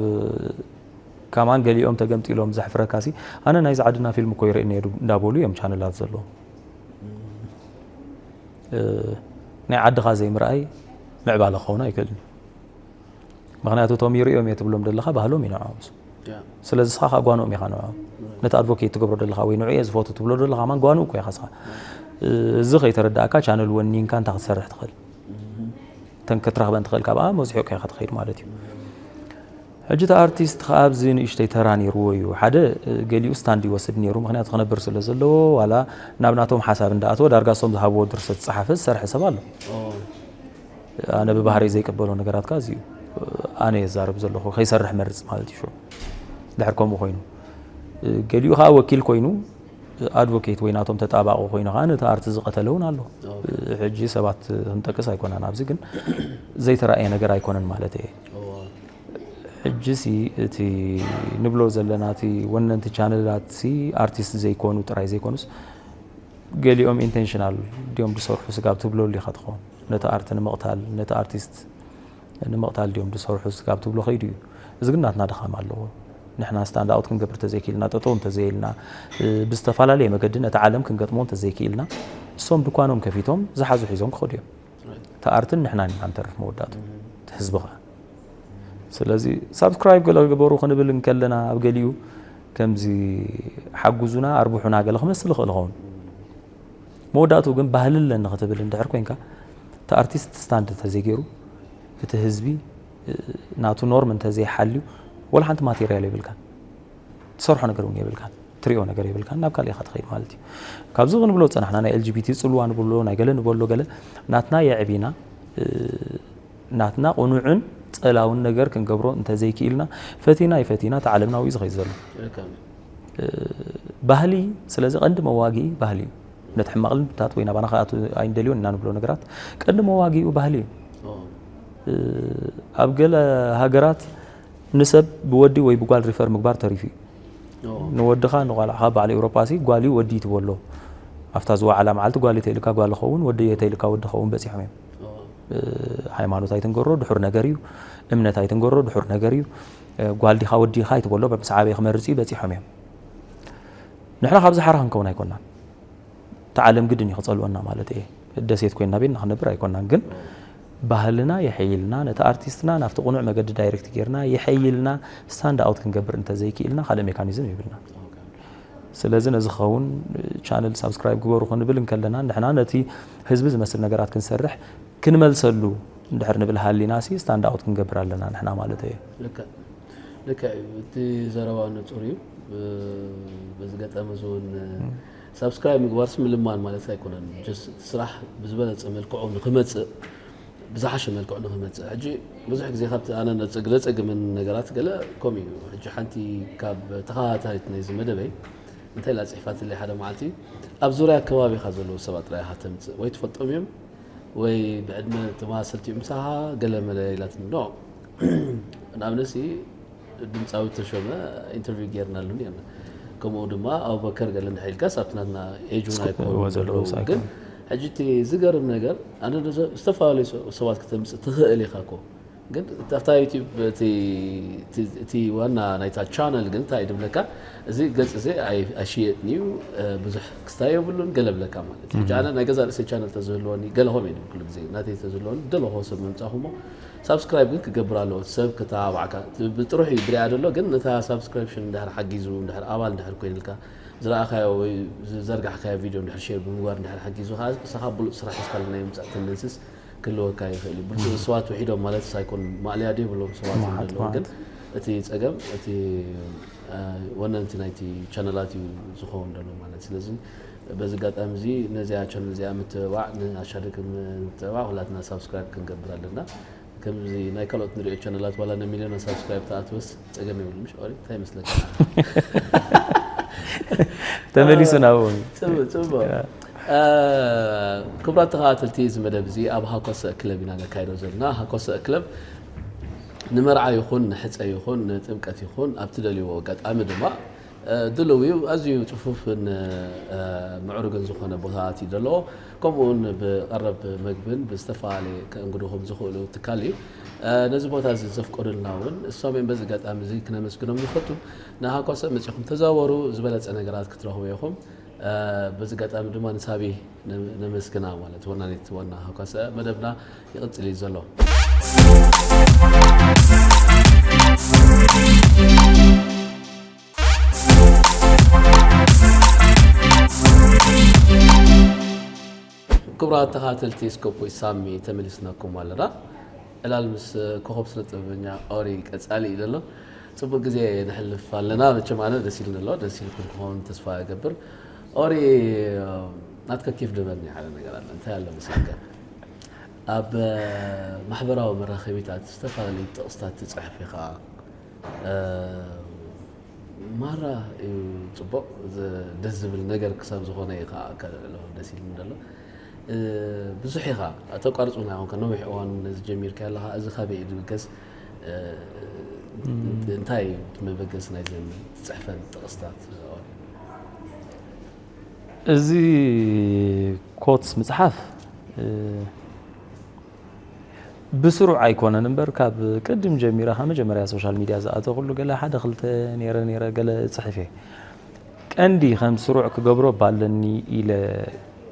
ከማን ገሊኦም ተገምጢሎም ዘሕፍረካ ሲ ኣነ ናይዚ ዓድና ፊልም እኮ ይርኢ ነይሩ እንዳበሉ እዮም ቻነላት ዘለዎም። ናይ ዓድኻ ዘይምርኣይ ምዕባለ ክኸውን ኣይክእልን እዩ። ምክንያቱ እቶም ይርእዮም እየ ትብሎም ዘለኻ ባህሎም እዩ ንዕኦም እሱ። ስለዚ እስኻ ከዓ ጓንኦም ኢኻ ንዕኦም። ነቲ ኣድቮኬት ትገብሮ ዘለኻ ወይ ንዑ እየ ዝፈቱ ትብሎ ዘለኻ ማን ጓንኡ እኮ ኢኻ እስኻ። እዚ ከይተረዳእካ ቻነል ወኒንካ እንታይ ክትሰርሕ ትኽእል? ተን ክትረኽበን ትኽእል ካብኣ መዝሒቑካ ኢኻ ትኸይድ ማለት እዩ። ሕጂ እቲ ኣርቲስት ከዓ ኣብዚ ንእሽተይ ተራ ነይርዎ እዩ። ሓደ ገሊኡ ስታንድ ይወስድ ነይሩ ምክንያቱ ክነብር ስለ ዘለዎ ዋላ ናብ ናቶም ሓሳብ እንዳኣተወ ዳርጋ እሶም ዝሃብዎ ድርሰት ዝፀሓፈ ዝሰርሐ ሰብ ኣሎ። ኣነ ብባህሪ ዘይቀበሎ ነገራት ከዓ እዚ እዩ። ኣነ የዛርብ ዘለኹ ከይሰርሕ መርፅ ማለት እዩ። ሽዑ ድሕር ከምኡ ኮይኑ ገሊኡ ከዓ ወኪል ኮይኑ ኣድቮኬት ወይ ናቶም ተጣባቂ ኮይኑ ከዓ ነቲ ኣርቲ ዝቀተለ እውን ኣሎ። ሕጂ ሰባት ክንጠቅስ ኣይኮናን ኣብዚ ግን ዘይተራእየ ነገር ኣይኮነን ማለት እየ። ሕጂ ሲ እቲ ንብሎ ዘለና እቲ ወነንቲ ቻነላት ሲ ኣርቲስት ዘይኮኑ ጥራይ ዘይኮኑስ ገሊኦም ኢንቴንሽናል ድዮም ዝሰርሑ ስጋብ ትብለሉ ኢኻ ትኸውን ነቲ ኣርት ንምቕታል ነቲ ኣርቲስት ንምቕታል ድዮም ዝሰርሑ ስጋብ ትብሎ ከይዱ እዩ። እዚ ግን ናትና ድኻም ኣለዎ። ንሕና stand out ክንገብር እንተዘይክኢልና፣ ጠጠው እንተዘይኢልና፣ እ፣ ብዝተፈላለየ መገዲ ነቲ ዓለም ክንገጥሞ እንተዘይክኢልና፣ እሶም ድኳኖም ከፊቶም ዝሓዙ ሒዞም ክኸዱ እዮም። እቲ ኣርትን ንሕናን ኢና ንተርፍ መወዳእቱ፣ እቲ ህዝቢ ኸኣ። ስለዚ ሳብስክራይብ ገለ ግበሩ ክንብል እንከለና፣ ኣብ ገሊኡ ከምዚ ሓጉዙና ኣርብሑና ገለ ክመስል ይኽእል ይኸውን። መወዳእቱ ግን ባህሊ ኣለኒ ክትብል እንድሕር ኮንካ፣ እቲ ኣርቲስት ስታንድ እንተዘይገይሩ፣ እቲ ህዝቢ፣ እ፣ ናቱ ኖርም እንተዘይሓልዩ፣ ወላ ሓንቲ ማቴርያል የብልካን። ትሰርሖ ነገር እውን የብልካን። ትሪኦ ነገር የብልካን። ናብ ካልእ ኢኻ ትኸይድ ማለት እዩ። ካብዚ ክንብሎ ዝጸናሕና፣ ናይ ኤል ጂ ቢ ቲ ጽልዋ ንብሎ፣ ናይ ገለ ንበሎ ገለ፣ ናትና የዕቢና፣ እ፣ ናትና ቅኑዕን ጸላውን ነገር ክንገብሮ እንተዘይክኢልና፣ ፈቲና ይፈቲና፣ እቲ ዓለምና ውዩ ዝኸይድ ዘሎ። ርካብ። እ፣ ባህሊ፣ ስለዚ ቀንዲ መዋግኢ ባህሊ እዩ። ነቲ ሕማቕ ልምድታት ወይ ናባና ክኣቱ ኣይንደልዮን ኢና ንብሎ ነገራት፣ ቀንዲ መዋግኢኡ ባህሊ እዩ። ኦ። እ፣ ኣብ ገለ ሃገራት ንሰብ ብወዲ ወይ ብጓል ሪፈር ምግባር ተሪፉ እዩ። ኦ። ንወድኻ ንጓልኻ በዓል ኤውሮጳ ሲ ጓል እዩ ወዲ እዩ ትበሎ። ኣብታ ዝወዓላ መዓልቲ ጓል እተይልካ ጓል ኸውን፣ ወዲ እተይልካ ወዲ ኸውን በጺሖም እዮም። ኦ። እ፣ ሃይማኖት ኣይትንገሮ ድሑር ነገር እዩ። እምነት ኣይትንገሮ ድሑር ነገር እዩ። እ፣ ጓል ዲኻ ወዲ ኢኻ ኣይትበሎ፣ ምስ ዓበየ ክመርጽ እዩ በጺሖም እዮም። ንሕና ካብዚ ሓራ ክንከውን ኣይኮናን። እቲ ዓለም ግድን እዩ ክጸልወና ማለት እየ። ደሴት ኮይና ቤትና ክንነብር ኣይኮናን፣ ግን ባህልና የሐይልና፣ ነቲ ኣርቲስትና ናብቲ ቅኑዕ መገዲ ዳይሬክት ጌርና የሐይልና፣ ስታንድ ኣውት ክንገብር እንተዘይክኢልና ካልእ ሜካኒዝም የብልና። ስለዚ ነዚ ክኸውን ቻነል ሳብስክራይብ ግበሩ ክንብል እንከለና፣ ንሕና ነቲ ህዝቢ ዝመስል ነገራት ክንሰርሕ ክንመልሰሉ እንድሕር ንብል ሃሊና ሲ ስታንድ ኣውት ክንገብር ኣለና ንሕና ማለት እየ። ልክዕ፣ ልክዕ እዩ። እቲ ዘረባ ንጹር እዩ። ብ-፣ በዚ ገጠመ እዚ እውን፣ እ። ሳብስክራይብ ምግባርስ ምልማን ማለት ኣይኮነን። ጀስት እቲ ስራሕ ብዝበለጸ መልክዑ ንኽመጽእ፣ ብዝሓሸ መልክዑ ንኽመጽእ። ሕጂ ብዙሕ ግዜ ካብቲ ኣነ ነጸግ-፣ ዘጸግመኒ ነገራት ገለ ከምኡ እዩ። ሕጂ ሓንቲ ካብ ተኸታታሊት ናይዚ መደበይ እንታይ ኢላ ጽሒፋትለይ ሓደ መዓልቲ፣ ኣብ ዙርያ ከባቢኻ ዘለዉ ሰባት ጥራይ ኢኻ ተምጽእ፣ ወይ ትፈልጦም እዮም ወይ ብዕድመ ተመሳሰልቲ እዮም ምሳኻ ገለ መለ ኢላትኒ። ኖ፣ ንኣብነትሲ ድምፃዊ ተሾመ ኢንተርቪው ጌርናሉ ነርና። ከምኡ ድማ ኣቡበከር ገለ እንድሕር ኢልካስ ኣብቲ ናትና ኤጅ እውን ስኩ-፣ ኣይኮኑን እዎ፣ ዘለዉ ዘለዉ ሳይኮን። ግን ሕጂ እቲ ዝገርም ነገር፣ ኣነ ነዞ-፣ ዝተፈላለዩ ሰ-፣ ሰባት ክተምፅእ ትኽእል ኢኻ እኮ። ግን ኣብታ ዩቲዩብ እቲ፣ እቲ፣ እቲ ዋና ናይታ ቻነል ግን እንታይ ድብለካ፣ እዚ ገጽ እዚ ኣይ-፣ ኣይሽየጥን እዩ፣ እ፣ ብዙሕ ክስታይ የብሉን፣ ገለ ብለካ ማለት እዩ። ሕጂ ኣነ ናይ ገዛ ርእሰይ ቻነል ተዝህልወኒ፣ ገለ ከምኡ እዩ ድብል ኩሉ ግዜ፣ ናተይ ተዝህልወኒ፣ ደለኹ ሰብ ምምጻኹሞ፣ ሳብስክራይብ ግን ክገብር ኣለዎ። ሰብ ክተባብዓካ፣ ብጥሩሕ እዩ ድሪኣ ደሎ፣ ግን ነታ ሳብስክሪፕሽን እንድሕር ሓጊዙ፣ እንድሕር ኣባል እንድሕር ኮይንልካ፣ ዝረኣኻዮ ወይ ዝዘርጋሕካዮ ቪድዮ እንድሕር ሼር ብምግባር እንድሕር ሓጊዙ፣ ከዓ ንስኻ ብሉጽ ስራሕ ሒዝካሉ ናይ ምምጻእ ተንደንስስ ክህልወካ ይኽእል እዩ። ብሉጽ ሰባት ውሒዶም ማለት ኣይኮኑን፣ ማእለያ ዶ የብሎም ሰባት እዮም ማለት፣ ዘለዉ፣ ማለት። ግን እቲ ጸገም፣ እቲ፣ እ፣ ወነንቲ ናይቲ ቻነላት እዩ ዝኸውን ዘሎ ማለት። ስለዚ በዚ ኣጋጣሚ እዚ ነዚኣ ቻነል እዚኣ ምትብባዕ፣ ንኣሻደግ ምትብባዕ፣ ኩላትና ሳብስክራይብ ክንገብር ኣለና። ከምዚ ናይ ካልኦት ንሪኦ ቻነላት ዋላ ንሚልዮን ሳብስክራይብ ተኣትወስ ጸገም የብሉ፣ ምሽ ኦሪ? እንታይ ይመስለካ? ተመሊሱ ናብኡ። ጽቡቅ፣ ጽቡቅ። ያ። እ፣ ክቡራት ተኸታተልቲ፣ እዚ መደብ እዚ ኣብ ሃኮሰ ክለብ ኢና ነካይዶ ዘለና። ሃኮሰ ክለብ ንመርዓ ይኹን ንሕጸ ይኹን ንጥምቀት ይኹን ኣብ ትደልይዎ ኣጋጣሚ ድማ፣ እ፣ ድሉው እዩ። ኣዝዩ ጽፉፍን፣ እ፣ ምዕሩግን ዝኾነ ቦታታት እዩ ዘለዎ። ከምኡውን ብቐረብ መግብን ብዝተፈላለየ ከእንግድኹም ዝኽእሉ ትካል እዩ። እ፣ ነዚ ቦታ እዚ ዘፍቀዱልና እውን እሶም እዮም። በዚ ኣጋጣሚ እዚ ክነመስግኖም ንፈቱ። ንሃኮሰ መጺኹም ተዛወሩ፣ ዝበለጸ ነገራት ክትረኽቡ ኢኹም። እ፣ በዚ ኣጋጣሚ ድማ ንሳቢ ነ-፣ ነመስግና ማለት ወናኒት ዋና ሃኮሰ መደብና ይቕጽል እዩ ዘሎ። ክቡራት ተኸታተልቲ ስኮፕ ወይ ሳሚ ተመሊስናኩም ኣለና። ዕላል ምስ ኮኸብ ስነ ጥበበኛ ኦሪ ቀጻሊ እዩ ዘሎ። ጽቡቅ ግዜ ነሕልፍ ኣለና። መቸም ኣነ ደስ ኢሉኒ ኣሎ። ደስ ኢልኩም ክኸውን ተስፋ እገብር። ኦሪ፣ ናትካ ኬፍ ደበኒ ሓደ ነገር ኣሎ። እንታይ ኣሎ መሰልካ? ኣብ ማሕበራዊ መራኸቢታት ዝተፈላለዩ ጥቕስታት ትጽሕፍ ኢኻ። እ፣ ማራ እዩ ጽቡቕ፣ ዝ-፣ ደስ ዝብል ነገር ክሳብ ዝኾነ እዩ ከዓ ከልዕሎ ደስ ኢሉኒ ዘሎ። እ፣ ብዙሕ ኢኻ፣ ኣተቋርጽ እውን ኣይኮንካ፣ ነዊሕ እዋን ነዚ ጀሚርካ ኣለኻ። እዚ ካበይ እዩ ዝብገስ? እ፣ እም። እንታይ እዩ እቲ መበገሲ ናይዘን ትጽሕፈን ጥቕስታት? እዚ ኮትስ ምጽሓፍ፣ እ፣ ብስሩዕ ኣይኮነን እምበር፣ ካብ ቅድም ጀሚረ፣ ካብ መጀመርያ ሶሻል ሚድያ ዝኣተኹሉ፣ ገለ ሓደ ክልተ ነይረ ነይረ፣ ገለ እጽሕፍ እየ። ቀንዲ ከም ስሩዕ ክገብሮ ባለኒ ኢለ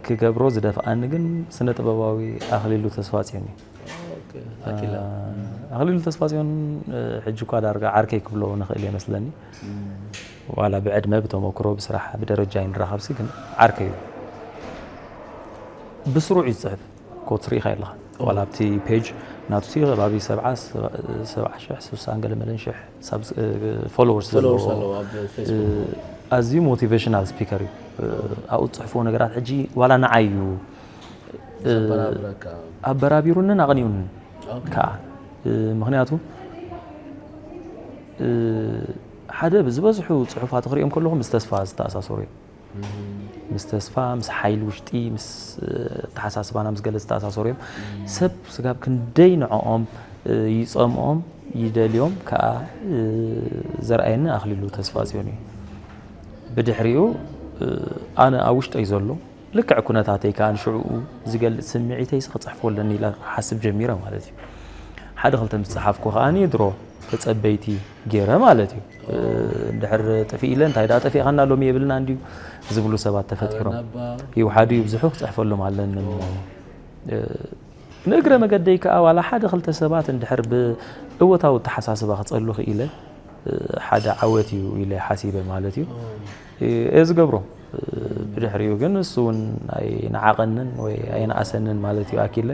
ክገብሮ ዝደፍኣኒ ግን ስነ ጥበባዊ ኣኽሊሉ ተስፋጽዮን እዩ። ኦኬ፣ ኣኪላ። ኣኽሊሉ ተስፋጽዮን፣ እ፣ ሕጂ እኳ ዳርጋ ዓርከይ ክብሎ ንኽእል እየ መስለኒ። ዋላ ብዕድመ፣ ብተመክሮ፣ ብስራሕ፣ ብደረጃ ይንራኸብሲ፣ ግን ዓርከይ እዩ። ብስሩዕ እዩ ዝጽሕፍ። ኮትስ ርኢኻ ኣለኻ። ዋላ ኣብቲ ፔጅ ናቱ ሲ ከባቢ ሰብዓ፣ ሰብዓ ሽሕ፣ ስሳን ገለ መለን ሽሕ ሳብስ-፣ እ፣ ፎሎወርስ ፎሎወርስ ዘለዎ፣ ኣለዎ ኣብ እ፣ ፌስቡክ። ኣዝዩ ሞቲቬሽናል ስፒከር እዩ። እ፣ ኣብኡ ዝጽሕፍዎ ነገራት ሕጂ ዋላ ንዓይ እዩ፣ እ፣ ዘበራብረካ። ኣበራቢሩንን ኣቕኒኡንን ኦኬ። ከኣ። እ፣ ምኽንያቱ፣ እ፣ ሓደ ብዝበዝሑ ጽሑፋቱ ክሪኦም ከለኹ ምስ ተስፋ ዝተኣሳሰሩ እዮም። ምስ ተስፋ፣ ምስ ሓይሊ ውሽጢ፣ ምስ፣ እ፣ ኣተሓሳስባና ምስ ገለ ዝተኣሳሰሩ እዮም። ሰብ ስጋብ ክንደይ ንዕኦም፣ እ፣ ይጸምኦም፣ ይደልዮም ከኣ፣ እ፣ ዘርኣየኒ ኣኽሊሉ ተስፋጽዮን እዩ። ብድሕሪኡ፣ እ፣ ኣነ ኣብ ውሽጠይ ዘሎ ልክዕ ኩነታተይ ከኣ ንሽዕኡ ዝገልጽ ስምዒተይስ ክጽሕፎ ኣለኒ ኢለ ክሓስብ ጀሚረ ማለት እዩ። ሓደ ክልተ ምስ ጸሓፍኩ ከኣ ድሮ ተጸበይቲ ገይረ ማለት እዩ። እ፣ እንድሕር ጥፊእ ኢለ፣ "እንታይ ደኣ ጠፊእኻና ሎሚ የብልና እንድዩ?" ዝብሉ ሰባት ተፈጢሮም። ኣበናባ። ይውሓዱ ይብዝሑ ክጽሕፈሎም ኣለኒ እሞ። እ፣ ንእግረ መገደይ ከኣ ዋላ ሓደ ክልተ ሰባት እንድሕር ብእወታዊ ኣተሓሳስባ ክጸሉ ክኢለ፣ እ፣ ሓደ ዓወት እዩ ኢለ ሓሲበ ማለት እዩ። እ፣ እየ ዝገብሮ። እ፣ ብድሕሪኡ ግን እሱ እውን ኣይነዓቐንን ወይ ኣይነኣሰንን ማለት እዩ ኣኪለ።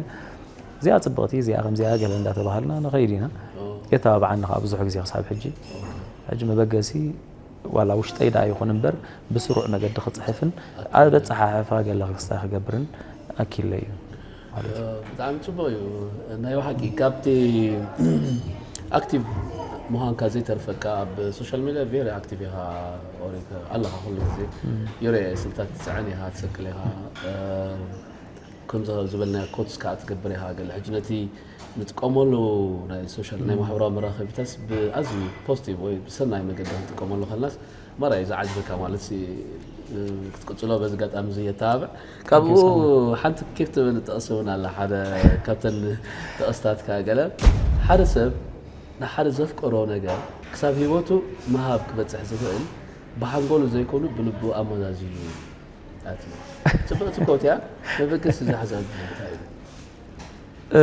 እዚኣ ጽብቕቲ፣ እዚኣ ከምዚኣ ገለ እንዳተባሃልና ንኸይድ ኢና። ኦ። የተባብዓኒ ኸኣ ብዙሕ ግዜ ክሳብ ሕጂ። ሕጂ መበገሲ ዋላ ውሽጠይ ደኣ ይኹን እምበር ብስሩዕ መገዲ ክጽሕፍን ኣበጻሓሕፋ ገለ ክስታይ ክገብርን ኣኪለ እዩ ማለት እዩ። ብጣዕሚ ጽቡቕ እዩ። ናይ ብሓቂ ካብቲ ኣክቲቭ ምዃንካ ዘይተርፈካ ኣብ ሶሻል ሚድያ ቬሪ ኣክቲቭ ኢኻ፣ ኦሪት ኣለኻ ኩሉ ግዜ። እም። ዩሬ ስልታት ትጽዕን ኢኻ፣ ትሰቅል ኢኻ። እ፣ ከምዚ ዝበልናዮ ኮትስ ከኣ ትገብር ኢኻ። ገለ ሕጂ ነቲ ንጥቀመሉ ናይ ሶሻል፣ ናይ እም። ማሕበራዊ መራኸቢታስ ብኣዝዩ ፖዚቲቭ ወይ ብሰናይ መገዲ ክንጥቀመሉ ከለናስ መራ እዩ ዝዓጅበካ ማለት ሲ፣ እ፣ ክትቅጽሎ በዚ ኣጋጣሚ እዚ የተባብዕ። ካብኡ ሓንቲ ኬፍ ትብል ጥቕሲ እውን ኣላ። ሓደ ካብተን ጥቕስታትካ ገለ፣ ሓደ ሰብ ንሓደ ዘፍቀሮ ነገር ክሳብ ህይወቱ ምሃብ ክበጽሕ ዝኽእል ብሓንጎሉ ዘይኮኑ ብልቡ ኣመዛዚኑ እዩ። ኣቲ ጽብቕቲ ኮት እያ። መበገሲ ዝሓዛ እንታይ እዩ? እ፣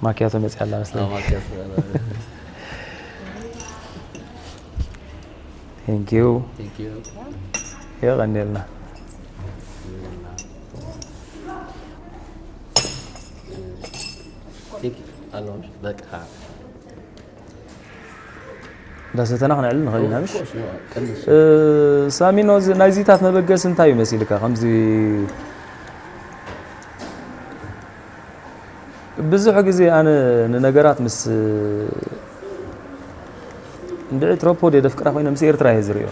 ማኪያቶ መጽያ ኣላ መስለኒ። ኣዎ፣ ማኪያቶ። Thank you። Thank you። የቐንየልና። Thank you። ኣሎ፣ በቃ። እንዳሰተና ክንዕልል ንኽእል ኢና፣ ምሽ? Of course፣ no፣ ቀንስ። እ፣ ሳሚኖ፣ እዚ፣ ናይዚታት መበገሲ እንታይ እዩ መሲልካ? ከምዚ ብዙሕ ግዜ ኣነ ንነገራት ምስ፣ እንድዒ ትሮፖድ የደፍቅራ ኮይነ ምስ ኤርትራ እየ ዝርእዮ።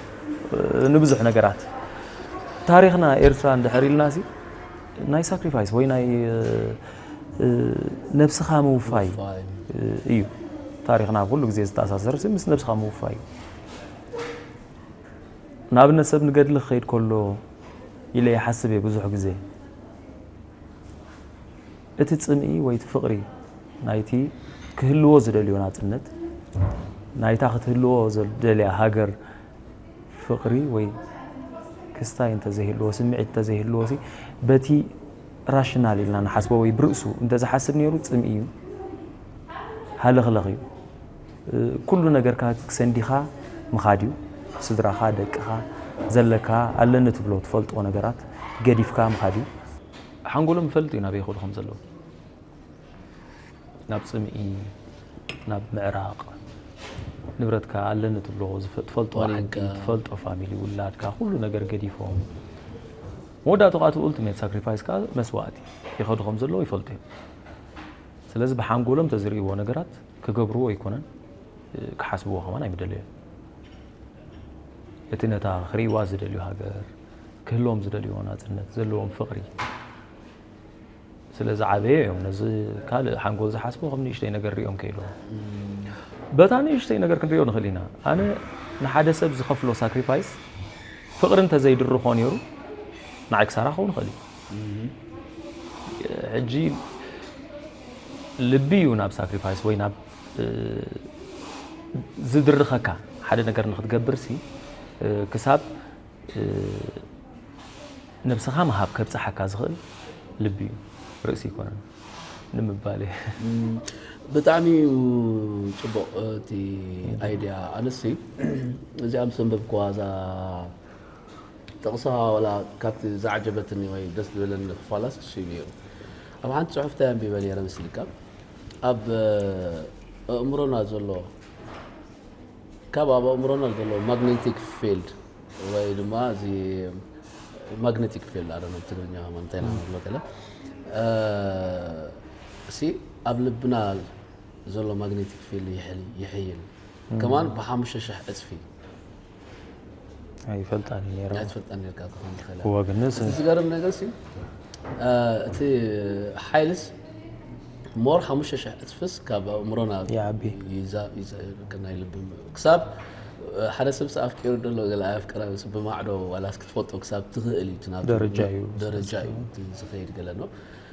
ንብዙሕ ነገራት ታሪኽና ኤርትራ እንድሕር ኢልናሲ ናይ ሳክሪፋይስ ወይ ናይ፣ እ፣ ነብስኻ ምውፋይ፣ ምውፋይ። እ፣ እዩ። ታሪኽና ኩሉ ግዜ ዝተኣሳሰር ምስ ነብስኻ ምውፋይ እዩ። ንኣብነት ሰብ ንገድሊ ክኸይድ ከሎ ኢለ ይሓስብ እየ ብዙሕ ግዜ። እቲ ጽምኢ ወይ እቲ ፍቕሪ ናይቲ ክህልዎ ዝደልዮ ናጽነት፣ ናይታ ክትህልዎ ዝደልያ ሃገር ፍቕሪ ወይ ክስታይ እንተዘይህልዎ፣ ስምዒት እንተዘይህልዎ ሲ፣ በቲ ራሽናል ኢልና ንሓስቦ ወይ ብርእሱ እንተዝሓስብ ነይሩ ጽምኢ እዩ፣ ሃለኽለኽ እዩ። ኩሉ ነገርካ ክሰንዲኻ ምኻድ እዩ። ስድራኻ፣ ደቅኻ፣ ዘለካ ኣለኒ ትብሎ ትፈልጥዎ ነገራት ገዲፍካ ምኻድ እዩ። ሓንጎሎም ይፈልጥ እዩ ናበይ ይኸዱ ከም ዘለዉ። ናብ ጽምኢ፣ ናብ ምዕራቕ፣ ንብረትካ ኣለኒ ትብሎ ዝፈ-፣ ትፈልጦ ዋኒንካ። ዓዲ፣ ትፈልጦ ፋሚሊ፣ ውላድካ፣ ኩሉ ነገር ገዲፎም። መወዳእቱ ከኣ እቲ ኡልቲሜት ሳክሪፋይስ ከኣ መስዋእቲ ይኸዱ ከም ዘለዉ ይፈልጡ እዮም። ስለዚ ብሓንጎሎም ተዝርእይዎ ነገራት ክገብርዎ ኣይኮነን፣ ክሓስብዎ ከማን ኣይምደለዮን። እቲ ነታ ክርእይዋ ዝደልዩ ሃገር፣ ክህልዎም ዝደልይዎ ናጽነት፣ ዘለዎም ፍቕሪ ስለ ዝዓበየ እዮም ነዚ ካልእ ሓንጎል ዝሓስቦ ከም ንእሽተይ ነገር ሪኦም ከይዶም። በታ ንእሽተይ ነገር ክንሪኦ ንኽእል ኢና። ኣነ ንሓደ ሰብ ዝኸፍሎ ሳክሪፋይስ ፍቕሪ እንተዘይድርኾ ነይሩ ንዓይ ክሳራ ክኸውን ይኽእል እዩ። ሕጂ ልቢ እዩ ናብ ሳክሪፋይስ ወይ ናብ ዝድርኸካ ሓደ ነገር ንክትገብር ሲ ክሳብ ነብስኻ ምሃብ ከብፅሓካ ዝኽእል ልቢ እዩ፣ ርእሲ ኣይኮነን ንምባል እየ። ብጣዕሚ እዩ ፅቡቕ እቲ ኣይድያ። ኣነሲ እዚኣ ምስ ኣንበብክዋ እዛ ጥቕስኻ ዋላ ካብቲ ዝዓጀበትኒ ወይ ደስ ዝበለኒ ክፋላስ እሱ እዩ ነይሩ። ኣብ ሓንቲ ፅሑፍ እንታይ ኣንቢበ ነይረ መስልካ? ኣብ ኣእምሮና ዘሎ ካብ ኣብ ኣእምሮና ዘሎ ማግኔቲክ ፊልድ ወይ ድማ እዚ ማግኔቲክ ፊልድ ኣረ ትግርኛ ከማን እንታይ ኢና ንብሎ ገለ እሲ ኣብ ልብና ዘሎ ማግኔቲክ ፊልድ ይሕይል ከማን ብሓሙሽተ ሽሕ ዕፅፊ ኣይፈልጣን ነረ ኣይትፈልጠን ነርካ ክኾን ትኽእል እዋ ግንስ እቲ ዝገርም ነገር ሲ እቲ ሓይልስ ሞር ሓሙሽተ ሽሕ ዕፅፍስ ካብ ኣእምሮና ይዓቢ ናይ ልቢ ክሳብ ሓደ ሰብ ኣፍቂሩ ደሎ ገለ ኣፍቅራ ብማዕዶ ዋላስ ክትፈልጦ ክሳብ ትኽእል እዩ ትናቱ ደረጃ እዩ። ደረጃ እዩ ዝኸይድ ገለ ነው።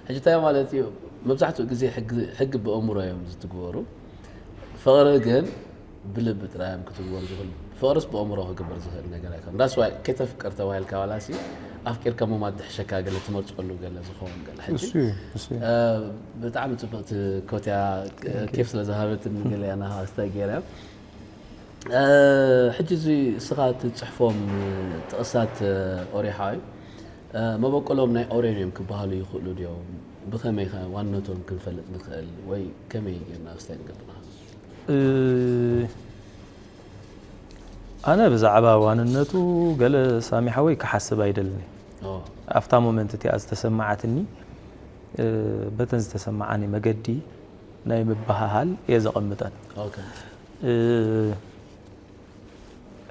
ሕጂ እንታይ ማለት እዩ? መብዛሕትኡ ግዜ ሕጊ ብኣእምሮ እዮም ዝትግበሩ። ፍቕሪ ግን ብልቢ ጥራይ እዮም ክትግበሩ ዝኽእሉ። ፍቕርስ ብኣእምሮ ክግበር ዝኽእል ነገር ኣይኮን። ዳስ ዋይ ከይተፍቅር ተባሂልካ ዋላሲ ኣፍቂርካ ምማት ድሕሸካ ገለ ትመርፀሉ ገለ ዝኸውን ገለ ሕጂ እሱ እዩ እሱ እዩ። ብጣዕሚ ፅብቕቲ ኮትያ ኬፍ ስለ ዝሃበትኒ ገለ እያ ናኻ ስታይ ገይረ ሕጂ እዚ እስኻ ትፅሕፎም ጥቕሳት ኦሪሓ እዩ መበቆሎም ናይ ኦሬን እዮም ክበሃሉ ይኽእሉ ድዮም? ብኸመይ ከ ዋንነቶም ክንፈልጥ ንኽእል ወይ ከመይ ጌርና ክስታይ ንገብር ንኽእል? ኣነ ብዛዕባ ዋንነቱ ገለ ሳሚ ሓወይ ክሓስብ ኣይደልን። ኣብታ ሞመንት እቲኣ ዝተሰማዓትኒ በተን ዝተሰማዓኒ መገዲ ናይ ምብሃሃል እየ ዘቐምጠን።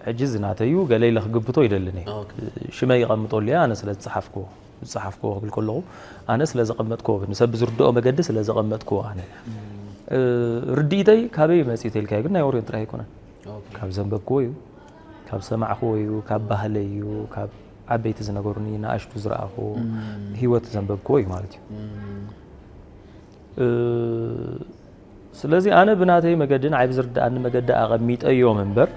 ሕጂ ዝናተዩ ገለ ኢለ ክግብቶ ይደልን እየ። ሽመይ ይቐምጠሉ እየ ኣነ ስለ ዝፀሓፍክዎ ዝፀሓፍክዎ ክብል ከለኹ ኣነ ስለ ዘቐመጥክዎ ንሰብ ብዝርድኦ መገዲ ስለ ዘቐመጥክዎ ኣነ ርድኢተይ ካበይ መፅኡ ተልካዮ ግን ናይ ኦሬን ጥራይ ኣይኮነን። ካብ ዘንበብክዎ እዩ፣ ካብ ሰማዕክዎ እዩ፣ ካብ ባህለይ እዩ፣ ካብ ዓበይቲ ዝነገሩኒ ንኣሽቱ ዝረኣኹ ህይወት ዘንበብክዎ እዩ ማለት እዩ። ስለዚ ኣነ ብናተይ መገዲ ንዓይ ብዝርድኣኒ መገዲ ኣቐሚጠዮም እምበር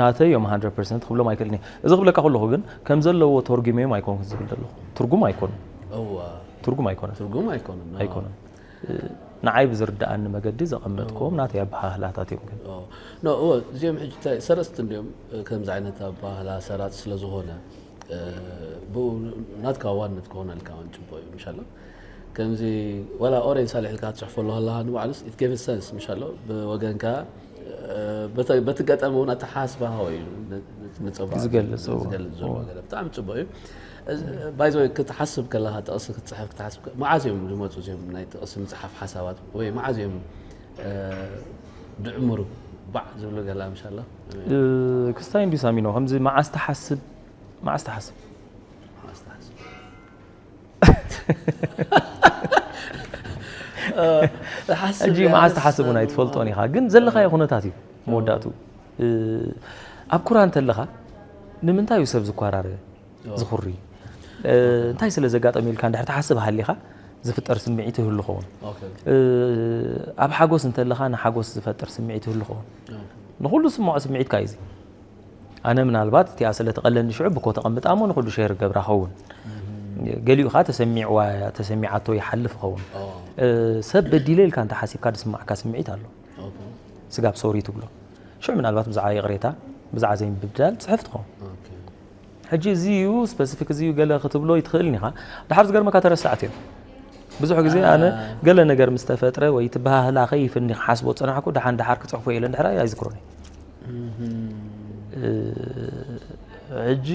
ናተይ እዮም 100 ፐርሰንት ክብሎም ኣይክእልን እየ። እዚ ክብለካ ከለኹ ግን ከም ዘለዎ ተርጉመዮም ኣይኮንኩን ዝብል ዘለኹ ትርጉም ኣይኮኑን እዋ ትርጉም ኣይኮነን ትርጉም ኣይኮኑን ኣይኮነን። ንዓይ ብዝርድኣኒ መገዲ ዘቐመጥክዎም ናተይ ኣበሃህላታት እዮም ግን ኖ እወ እዚኦም ሕጂ እንታይ ሰረፅቲ እንዲኦም ከምዚ ዓይነት ኣባህላ ሰራፂ ስለ ዝኾነ ብኡ ናትካ ዋነት ክኾነልካ እውን ፅቡቅ እዩ ምሻሎ ከምዚ ወላ ኦሬንጅ ሳልሕ ኢልካ ትፅሕፎ ኣለካ ንባዕሉስ it gave sense ምሻሎ ብወገንካ በቲ ገጠም እውን ኣተሓሳስባኻ እዩ ንፀባ ዝገልፅ እዎ። ዝገልፅ ዘሎ ገለ ብጣዕሚ ፅቡቅ እዩ። ባይዘወይ ክትሓስብ ከለካ ጥቕሲ ክትፅሕፍ ክትሓስብ ከ- መዓዝ እዮም ዝመፁ እዚኦም ናይ ጥቕሲ ምፅሓፍ ሓሳባት ወይ መዓዝ እዮም ድዕምሩ ባዕ ዝብሉ ገላ ምሻላ ክስታይ እንዲ ሳሚኖ ከምዚ መዓስ ትሓስብ መዓስ ትሓስብ መዓዝ ትሓስብ ሕጂ መዓዝ ትሓስብ እውን ኣይትፈልጦን ኢኻ ግን ዘለኻዮ ኩነታት እዩ መወዳእቱ ኣብ ኩራ እንተለኻ ንምንታይ እዩ ሰብ ዝኳራረ ዝኹሪ እንታይ ስለ ዘጋጠመ ኢልካ እንድሕር ትሓስብ ሃሊኻ ዝፍጠር ስምዒት ይህሉ ኸውን ኣብ ሓጎስ እንተለኻ ንሓጎስ ዝፈጥር ስምዒት ይህሉ ኸውን ንኩሉ ስምዖ ስምዒትካ እዩ ኣነ ምናልባት እቲኣ ስለ ትቐለኒ ሽዑ ብኮ ተቐምጣ እሞ ንኹሉ ሸር ገብራ ኸውን ገሊኡ ኸዓ ተሰሚዕዋ ተሰሚዓቶ ይሓልፍ ኸውን ሰብ በዲለ ኢልካ እንተ ሓሲብካ ዝስማዕካ ስምዒት ኣሎ ስጋብ ሶሪ ትብሎ ሽዑ ምናልባት ብዛዕባ ይቕሬታ ብዛዕባ ዘይምብዳል ትፅሕፍ ትኸውን ሕጂ እዚ እዩ ስፐሲፊክ እዚ እዩ ገለ ክትብሎ ይትኽእልን ኢኻ ድሓር ዝገርመካ ተረሳዕት እዮም ብዙሕ ግዜ ኣነ ገለ ነገር ምስ ተፈጥረ ወይ ትበሃህላ ከይፍኒ ክሓስቦ ዝፀናሕኩ ደሓን ደሓር ክፅሕፎ ኢለ እንድሕር ኣይዝክሮን ሕጂ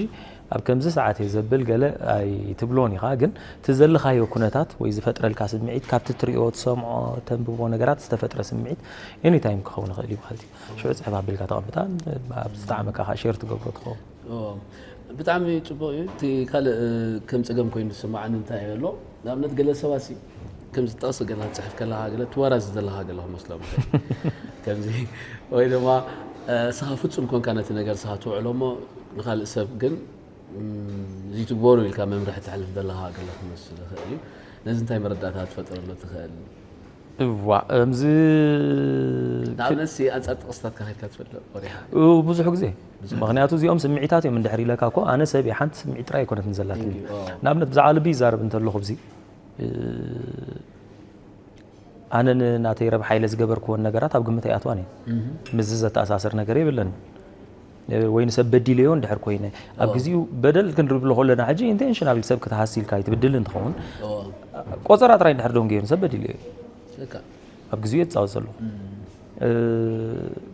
ኣብ ከምዚ ሰዓት እየ ዘብል ገለ ኣይትብሎን ኢኻ ግን እቲ ዘለኻዮ ኩነታት ወይ ዝፈጥረልካ ስምዒት ካብቲ ትሪኦ ትሰምዖ ተንብቦ ነገራት ዝተፈጥረ ስምዒት ኤኒታይም ክኸውን ይኽእል እዩ ማለት እዩ ሽዑ ፅሕፍ ኣቢልካ ተቐምጣ ኣብ ዝጠዓመካ ከዓ ሼር ትገብሮ ትኸውን ብጣዕሚ ፅቡቅ እዩ እቲ ካልእ ከም ፀገም ኮይኑ ዝስማዓኒ እንታይ ኣሎ ንኣብነት ገለ ሰባት ሲ ከምዚ ጠቕሲ ገለ ክትፅሕፍ ከለካ ገለ ትወራዝ ዘለካ ገለ ክመስሎም ከምዚ ወይ ድማ ስኻ ፍፁም ኮንካ ነቲ ነገር ስኻ ትውዕሎ እሞ ንካልእ ሰብ ግን እዚ ትግበሩ ኢልካ መምርሒ ተሕልፍ ዘለካ ገለ ክመስል ይኽእል እዩ ነዚ እንታይ መረዳእታ ትፈጥረሉ ትኽእል? እዋ እምዚ ንኣብነት ሲ ኣንጻር ጥቕስታትካ ከድካ ትፈልጥ ወሪኻ? ብዙሕ ግዜ ምክንያቱ እዚኦም ስምዒታት እዮም እንድሕር ኢለካ እኮ ኣነ ሰብ እየ ሓንቲ ስምዒት ጥራይ ኣይኮነትን ዘላትኒ ኦ። ንኣብነት ብዛዕባ ልቢ ይዛረብ እንተለኹ ብዚ ኣነ ንናተይ ረብሓ ኢለ ዝገበርክዎን ነገራት ኣብ ግምት ኣይኣትዋን እየ ምስዚ ዘተኣሳስር ነገር የብለን ወይ ንሰብ በዲለዮ እንድሕር ኮይነ ኣብ ግዜኡ በደል ክንርብሎ ከለና ሕጂ ኢንቴንሽናል ሰብ ክትሃስ ኢልካ ይትብድል እንትኸውን ኦ። ቆፀራ ጥራይ እንድሕር ደንጎዮ ንሰብ በዲለዮ እዩ ልካ። ኣብ ግዜኡ የፃወት ዘሎ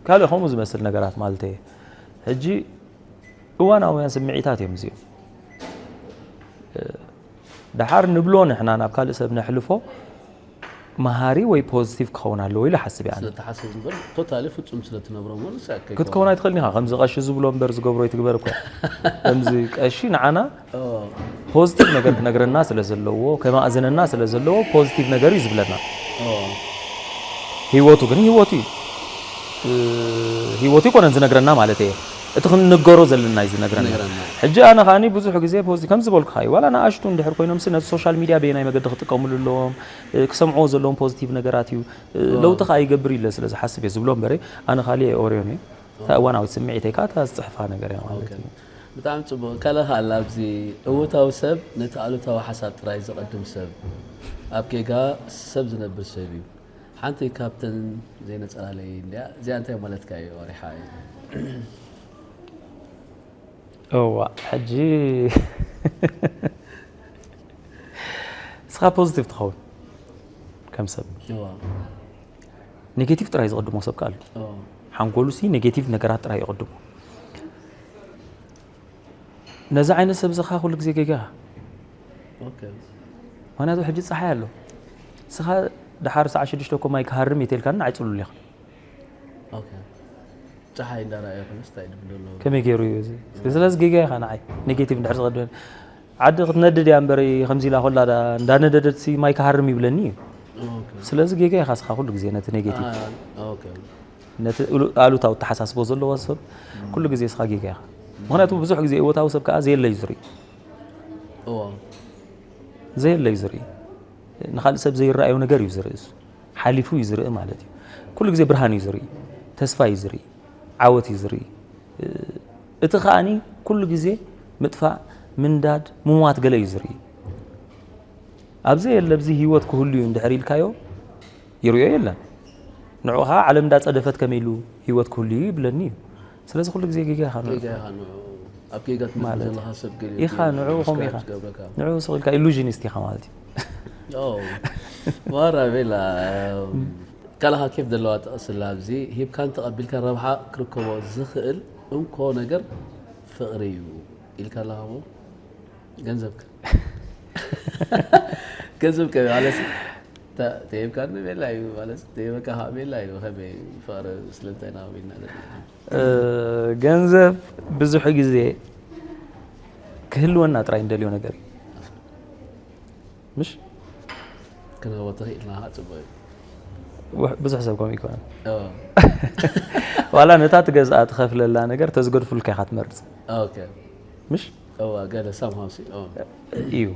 ካልእ ከምኡ ዝመስል ነገራት ማለት እየ ሕጂ እዋናውያን ስምዒታት እዮም እዚኦም ድሓር ንብሎ ንሕና ናብ ካልእ ሰብ ነሕልፎ መሃሪ ወይ ፖዚቲቭ ክኸውን ኣለዎ ኢሉ ሓስብ እየ ኣነ። ስለተሓስብ ዝብል ቶታሊ ፍጹም ስለትነብሮ እሞ ንሳ ከይኮነ። ክትከውን ኣይትኽእልን ኢኻ ከምዚ ቀሺ ዝብሎ እምበር ዝገብሮ ይትግበር እኮ ከምዚ ቀሺ ንዓና ፖዚቲቭ ነገር ክነግረና ስለ ዘለዎ ከማእዝነና ስለ ዘለዎ ፖዚቲቭ ነገር እዩ ዝብለና ኦ፣ ህይወቱ ግን ህይወቱ እዩ እ፣ ህይወቱ ይኮነን ዝነግረና ማለት እየ እቲ ክንነገሮ ዘለና እዩ ዝነግረና ዝነግረና። ሕጂ ኣነ ከዓኒ ብዙሕ ግዜ ፖዚ ከም ዝበልኩኻ እዩ ዋላ ንኣሽቱ እንድሕር ኮይኖም ሲ ነቲ ሶሻል ሚድያ በየናይ መገዲ ክጥቀምሉ ኣለዎም እ፣ ክሰምዕዎ ዘለዎም ፖዚቲቭ ነገራት እዩ እ፣ ለውጢ ከዓ ይገብር ኢለ ስለ ዝሓስብ እየ ዝብሎ እምበረ ኣነ ካሊእ ኦርዮን እዩ እታ እዋናዊት ስምዒተይ ከዓ እታ ዝፅሕፋ ነገር እያ ማለት እዩ ብጣዕሚ ፅቡቅ ካልእ ከኣ ኣላ ኣብዚ እወታዊ ሰብ ነቲ ኣሉታዊ ሓሳብ ጥራይ ዘቐድም ሰብ ኣብ ጌጋ ሰብ ዝነብር ሰብ እዩ ሓንቲ ካብተን ዘይነፀላለይ እንድያ እዚኣ እንታይ ማለትካ እዩ ወሪሓ እዩ እዋ ሕጂ እስኻ ፖዚቲቭ ትኸውን ከም ሰብ እዋ ኔጌቲቭ ጥራይ ዝቕድሞ ሰብ ከኣሉ እዋ ሓንጎሉ ሲ ኔጌቲቭ ነገራት ጥራይ ይቕድሞ ነዚ ዓይነት ሰብ ዝኻ ኩሉ ግዜ ጌጋ ኦኬ ምክንያቱ ሕጂ ፀሓይ ኣሎ እስኻ ድሓር ሰዓ ሽዱሽተ ኮማይ ክሃርም የተልካና ኣይፅሉል ኢኻ ኦኬ ፀሓይ እንዳረኣየ ኮነስ እንታይ ድብል ዘሎ ከመይ ገይሩ እዩ እዚ ስለዚ ጌጋ ኢኻ ንዓይ ኔጌቲቭ እንድሕር ዝቐድመ ዓዲ ክትነድድ እያ እምበር ከምዚ ኢላ ኮላ ዳ- እንዳነደደት ሲ ማይ ክሃርም ይብለኒ እዩ ኦኬ ስለዚ ጌጋ ኢኻ ስኻ ኩሉ ግዜ ነቲ ኔጌቲቭ አ- ኦኬ ነቲ እሉ- ኣሉታዊ ተሓሳስቦ ዘለዎ ሰብ ኩሉ ግዜ ስኻ ጌጋ ኢኻ ምክንያቱ ብዙሕ ግዜ እወታዊ ሰብ ከዓ ዘየለ እዩ ዝርኢ እዋ ዘየለ እዩ ዝርኢ ንካልእ ሰብ ዘይረኣዮ ነገር እዩ ዝርኢ እሱ ሓሊፉ እዩ ዝርኢ ማለት እዩ ኩሉ ግዜ ብርሃን እዩ ዝርኢ ተስፋ እዩ ዝርኢ ዓወት እዩ ዝርኢ እቲ ከኣኒ ኩሉ ግዜ ምጥፋእ ምንዳድ ምሟት ገለ እዩ ዝርኢ ኣብዚ የለ ኣብዚ ህይወት ክህሉ እዩ እንድሕር ኢልካዮ ይርእዮ የለን ንዑ ከዓ ዓለም እንዳፀደፈት ከመይ ኢሉ ህይወት ክህሉ እዩ ይብለኒ እዩ ስለዚ ኩሉ ግዜ ጌጋ ኢኻ ንዑ ጌጋ ኢኻ ንዑ ኣብ ጌጋ ትነብር ማለት ዘለኻ ሰብ ገለ ኢኻ ንዑ ከምኡ ኢኻ ትገብረካ ንዑ ስቕ ኢልካ ኢሉዥኒስት ኢኻ ማለት እዩ ኦ፣ ማራ ቤላ ካልኻ ኬፍ ዘለዋ ጥቕስላ ኣብዚ ሂብካን ተቐቢልካን ረብሓ ክርከቦ ዝኽእል እንኮ ነገር ፍቕሪ እዩ ኢልካ ኣለኻ ሞ ገንዘብካ ገንዘብካ ማለት ተሂብካኒ ቤላ እዩ ማለት ተሂበካ ከዓ ቤላ እዩ ከመይ ፍቕሪ ስለምንታይ ናበይና ዘለና ገንዘብ ብዙሕ ግዜ ክህልወና ጥራይ እንደልዮ ነገር እዩ ምሽ ክንህቦ ተኽኢልና ከዓ ፅቡቅ እዩ ውሕ- ብዙሕ ሰብ ከምኡ ይኮነ ኦ፣ ዋላ ነታ ትገዝኣ ትኸፍለላ ነገር ተዝገድፉልካ ኢኻ ትመርፅ ኦኬ ምሽ እዋ ገለ ሳምሃው ሲ ኦ፣ እዩ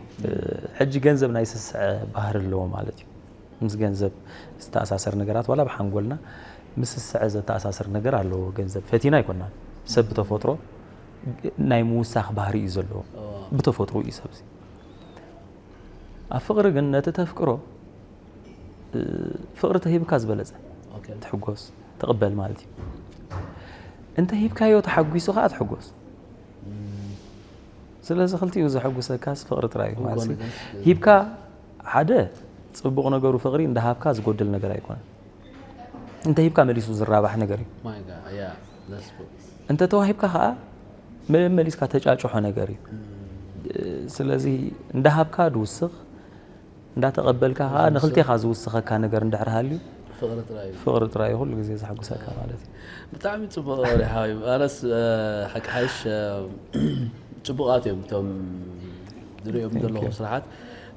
ሕጂ ገንዘብ ናይ ስስዐ ባህሪ ኣለዎ ማለት እዩ ምስ ገንዘብ ዝተኣሳሰር ነገራት ዋላ ብሓንጎልና ምስ ስስዐ ዘተኣሳሰር ነገር ኣለዎ ገንዘብ ፈቲና ኣይኮናን ሰብ ብተፈጥሮ ናይ ምውሳኽ ባህሪ እዩ ዘለዎ እዋ ብተፈጥሮ እዩ ሰብዚ ኣብ ፍቕሪ ግን ነቲ ተፍቅሮ እ፣ ፍቕሪ ተሂብካ ዝበለፀ ኦኬ ትሕጎስ ትቕበል ማለት እዩ እንተ ሂብካዮ ተሓጒሱ ከዓ ትሕጎስ ስለዚ ክልቲኡ ዘሐጉሰካስ ፍቕሪ ጥራይ እዩ ማለት እዩ። ነገርስ ሂብካ ሓደ ፅቡቕ ነገሩ ፍቕሪ እንዳሃብካ ዝጎድል ነገር ኣይኮነን። እንተ ሂብካ መሊሱ ዝራባሕ ነገር እዩ። My God, yeah, that's good. እንተ ተዋሂብካ ከዓ መ- መሊስካ ተጫጭሖ ነገር እዩ። ስለዚ እንዳሃብካ ድውስኽ እንዳተቐበልካ ከዓ ንክልቴኻ ዝውስኸካ ነገር እንድሕር ሃልዩ ፍቕሪ ጥራይ እዩ። ፍቕሪ ጥራይ እዩ ኩሉ ግዜ ዘሐጉሰካ ማለት እዩ። ብጣዕሚ ፅቡቕ ወሪሓዊ ኣነስ ሓቂ ሓይሽ ፅቡቓት እዮም እቶም ዝሪኦም ዘለኹ ስራሓት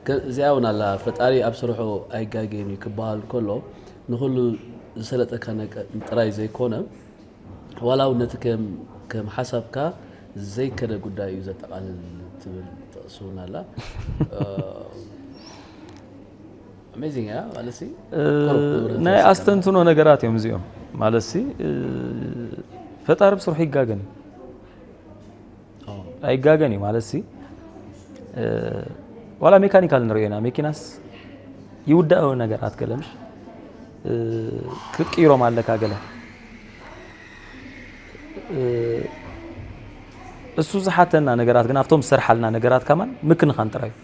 ከ- እዚኣ እውን ኣላ ፈጣሪ ኣብ ስርሑ ኣይጋገን እዩ ክበሃል ከሎ ንኩሉ ዝሰለጠካ ነገር ጥራይ ዘይኮነ ዋላ እውን ነቲ ከም ከም ሓሳብካ ዘይከደ ጉዳይ እዩ ዘጠቓልል ትብል ጥቕሲ እውን ኣላ እ፣ Amazing እያ ማለት ሲ ናይ ኣስተንትኖ ነገራት እዮም እዚኦም። ማለት ሲ ፈጣሪ ብስርሑ ይጋገን እዩ። ኣይጋገን እዩ ማለት ሲ ዋላ ሜካኒካል ንሪኦ ኢና። መኪናስ ይውዳእ ነገራት ገለ ምሽ ክትቅይሮም ኣለካ ገለ እሱ ዝሓተና ነገራት ግን ኣብቶም ዝሰርሓልና ነገራት ከማን ምክንኻን ጥራይ እዩ።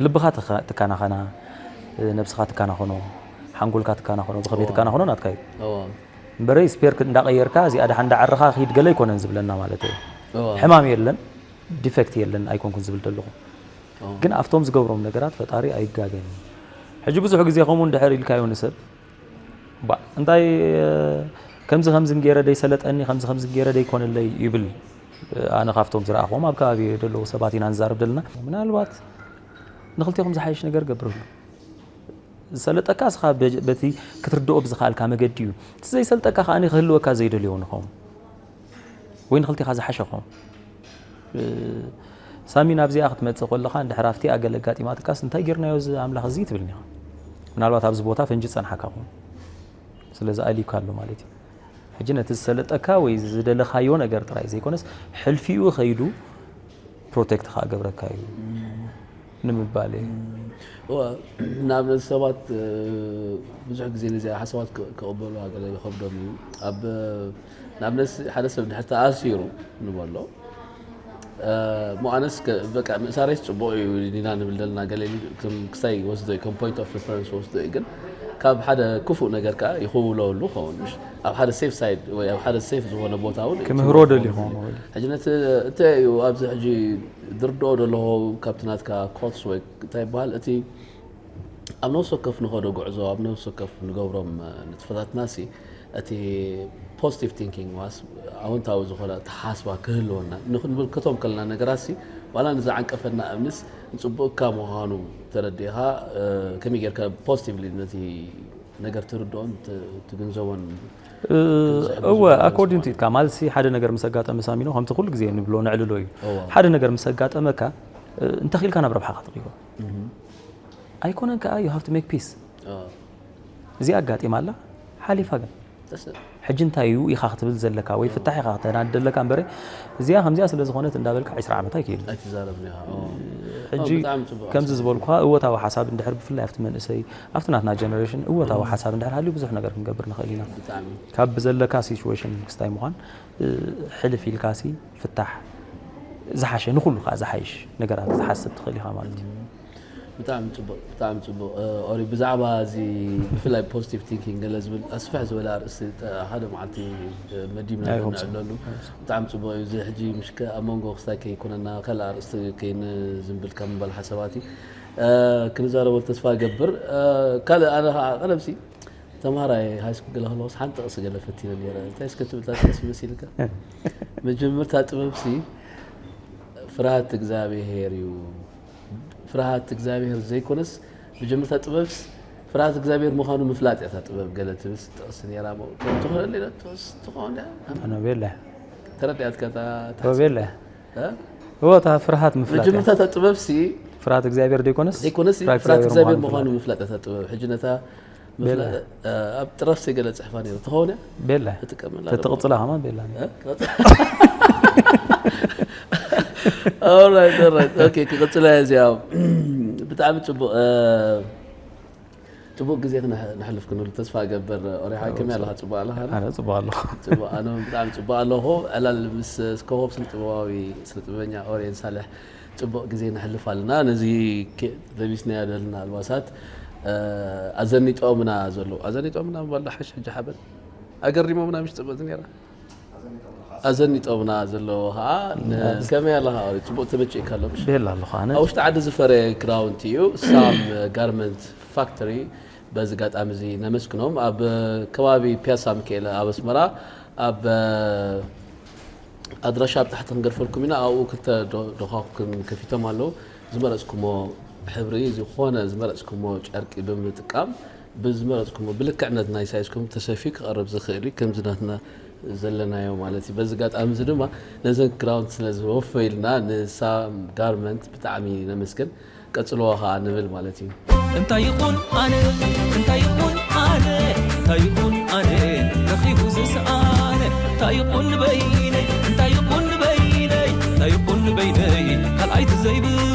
ልብኻ ትኸ- ትከናኸና፣ ነብስኻ ትከናኸኖ፣ ሓንጎልካ ትከናኸኖ፣ ዝኸበየ ትከናኸኖ ናትካ እዩ። እምበረይ ስፔር እንዳቀየርካ እዚኣ ደሓ እንዳዓረኻ ኪድ ገለ ኣይኮነን ዝብለና ማለት እዩ። ሕማም የለን፣ ዲፌክት የለን ኣይኮንኩን ዝብል ዘለኹ። ግን ኣብቶም ዝገብሮም ነገራት ፈጣሪ ኣይጋገን እዩ። ሕጂ ብዙሕ ግዜ ከምኡ እንድሕር ኢልካዮ ንሰብ ባ እንታይ ከምዚ ከምዚ ገይረ ደይ ሰለጠኒ ከምዚ ከምዚ ገይረ ደይ ኮነለይ ይብል። ኣነ ካብቶም ዝረኣኹም ኣብ ከባቢ ዘለዉ ሰባት ኢና ንዛረብ ዘለና። ምናልባት ንክልቴኹም ዝሓይሽ ነገር ገብረሉ። ዝሰለጠካ እስኻ በ- በቲ ክትርድኦ ብዝኸኣልካ መገዲ እዩ። እቲ ዘይሰልጠካ ከኣ ክህልወካ ዘይደልዮ ንኸውን ወይ ንክልቴኻ ዝሓሸ ኸውን። ሳሚ ናብዚኣ ክትመጽእ ከለኻ እንድሕር ኣብቲ ኣገለ ኣጋጢማትካስ እንታይ ጌርናዮ እዚ ኣምላኽ እዚ ትብልኒ ኢኻ። ምናልባት ኣብዚ ቦታ ፈንጂ ጸንሓካ ኹን ስለዚ ኣልዩካ ኣሎ ማለት እዩ። ሕጂ ነቲ ዝሰለጠካ ወይ ዝደለኻዮ ነገር ጥራይ ዘይኮነስ ሕልፊኡ ኸይዱ ፕሮቴክት ኸኣ ገብረካ እዩ ንምባል እየ። ንኣብነት ሰባት ብዙሕ ግዜ ነዚኣ ሓሳባት ክቕበሉ ገለ ይኸብዶም እዩ። ኣብ ንኣብነት ሓደ ሰብ ድሕር ተኣሲሩ ንበሎ ሞኣነስ በቃ ምእሳረይስ ፅቡቅ እዩ ዲና ንብል ዘለና ገለ ክስታይ ወስዶ እዩ ከም point of reference ወስዶ እዩ ግን ካብ ሓደ ክፉእ ነገር ከዓ ይኽውለሉ ኸውን ኣብ ሓደ safe side ወይ ኣብ ሓደ safe ዝኾነ ቦታ እውን ክምህሮ ደሊ ኸውን ሕጂ ነቲ እንታይ እዩ ኣብዚ ሕጂ ዝርድኦ ደለኹ ካብቲ ናትካ ኮትስ ወይ እንታይ ይበሃል እቲ ኣብ ነፍሲ ወከፍ ንኸዶ ጉዕዞ ኣብ ነፍሲ ወከፍ ንገብሮም ንጥፈታትና ሲ እቲ positive thinking ዋስ ኣወንታዊ ዝኾነ ተሓስባ ክህልወና ንክንብል ከቶም ከለና ነገራት ሲ ዋላ ንዝዓንቀፈና እምንስ ንፅቡቅካ ምዃኑ ተረዲእኻ ከመይ ጌርካ positively ነቲ ነገር ትርድኦን ትግንዘቦን እወ according to ኢትካ ማለት ሲ ሓደ ነገር ምስ ኣጋጠመ ሳሚኖ ከምቲ ኩሉ ግዜ ንብሎ ነዕልሎ እዩ ሓደ ነገር ምስ ኣጋጠመካ እንተኽኢልካ ናብ ረብሓኻ ትቕይሮ ኣይኮነን ከዓ you have to make peace እዚኣ ኣጋጢማ ኣላ ሓሊፋ ግን ሕጂ እንታይ እዩ ኢኻ ክትብል ዘለካ ወይ ፍታሕ ኢኻ ክተናድድ ዘለካ እምበረ እዚኣ ከምዚኣ ስለ ዝኾነት እንዳበልካ ዒስራ ዓመት ኣይክእል ሕጂ ከምዚ ዝበልኩኻ እወታዊ ሓሳብ እንድሕር ብፍላይ ኣብቲ መንእሰይ ኣብቲ ናትና ጀነሬሽን እወታዊ ሓሳብ እንድሕር ሃልዩ ብዙሕ ነገር ክንገብር ንኽእል ኢና ካብ ብዘለካ ሲቹዌሽን ክስታይ ምዃን ሕልፍ ኢልካሲ ፍታሕ ዝሓሸ ንኩሉ ከዓ ዝሓይሽ ነገራት ዝሓስብ ትኽእል ኢኻ ማለት እዩ ብጣዕሚ ፅቡቅ ብጣዕሚ ፅቡቅ ኦሪ ብዛዕባ እዚ ብፍላይ positive thinking ገለ ዝብል ኣስፍሕ ዝበለ ኣርእስቲ ሓደ መዓልቲ መዲብና ንዕለሉ ብጣዕሚ ፅቡቅ እዩ እዚ ሕጂ ምሽ ኣብ መንጎ ክስታይ ከይኮነና ካልእ ኣርእስቲ ከይንዝንብል ካብ ምባል ሓሳባት እዩ ክንዛረበሉ ተስፋ እገብር ካልእ ኣነ ከዓ ቀደምሲ ተምሃራይ ሃይስኩል ገለ ከለኩስ ሓንቲ ጥቕሲ ገለ ፈቲነ ነይረ እንታይ እስከ ትብል እታ ጥቕሲ መሲልካ መጀመርታ ጥበብሲ ፍርሃት እግዚኣብሄር እዩ ፍርሃት እግዚኣብሔር ዘይኮነስ መጀመርታ ጥበብስ ፍርሃት እግዚኣብሔር ምዃኑ ምፍላጥ እያ ጥበብ ገለ ትብልስ ጥቕሲ ነራ ትኾነለ ጥቕስ ትኾን ኣነ ቤለ ተረዲኣትካ ቤለ እወ እታ ፍርሃት ምፍላጥ እያ። መጀመርታ እታ ጥበብሲ ፍርሃት እግዚኣብሔር ዘይኮነስ ዘይኮነስ ፍርሃት ፍርሃት እግዚኣብሔር እግዚኣብሔር ምዃኑ ምዃኑ ምፍላጥ እያ እታ ጥበብ ሕጂ ነታ ምፍላጥ ኣብ ጥራፍ ዘይገለ ፅሕፋ ነይሩ ትኸውን እያ ቤለ ትጥቀመላ ተተቕፅላ ከማን ቤላ Alright, alright. Okay, ክቕፅላ እያ እዚኣ ብጣዕሚ ፅቡቕ ፅቡቅ ግዜ ነሕልፍ ክንብል ተስፋ እገብር ኦሪሓ ከመይ ኣለካ ፅቡቅ ኣለካ ኣነ ፅቡቅ ኣለኹ ፅቡቅ ኣነ ብጣዕሚ ፅቡቅ ኣለኹ ዕላል ምስ ከሆብ ስነ ጥበባዊ ስነ ጥበበኛ ኦሬን ሳልሕ ፅቡቅ ግዜ ነሕልፍ ኣለና ነዚ ለቢስናዮ ዘለና ኣልባሳት ኣዘኒጦምና ዘለዉ ኣዘኒጦምና ምባል ሓሽ ሕጂ ሓበን ኣገሪሞምና ምሽ ፅብቅቲ ነራ ኣዘኒጦምና ዘለዉ ከዓ ከመይ ኣለካ ፅቡቅ ተመጪእካ ኣሎ ምሽ ቤላ ኣለኹ ኣነ ኣብ ውሽጢ ዓዲ ዝፈረ ክዳውንቲ እዩ ሳም ጋርመንት ፋክተሪ በዚ ጋጣሚ እዚ ነመስግኖም ኣብ ከባቢ ፒያሳ ሚካኤል ኣብ ኣስመራ ኣብ ኣድራሻ ኣብ ታሕቲ ክንገድፈልኩም ኢና ኣብኡ ክልተ ዶኻኹም ከፊቶም ኣለዉ ዝመረፅኩሞ ሕብሪ ዝኾነ ዝመረፅኩሞ ጨርቂ ብምጥቃም ብዝመረፅኩሞ ብልክዕነት ናይ ሳይዝኩም ተሰፊዩ ክቐርብ ዝኽእል እዩ ከምዚ ናትና ዘለናዮ ማለት እዩ በዚ ጋጣሚ እዚ ድማ ነዘን ክራውንት ስለ ዝወፈይልና ንሳም ጋርመንት ብጣዕሚ ነመስግን ቀጽልዎ ከኣ ንብል ማለት እዩ። እንታይ ይኹን ኣነ እንታይ ይኹን ኣነ እንታይ ይኹን ኣነ ረኺቡ ዝሰኣነ እንታይ ይኹን በይነይ እንታይ ይኹን በይነይ እንታይ ይኹን በይነይ ካልኣይቲ ዘይብሉ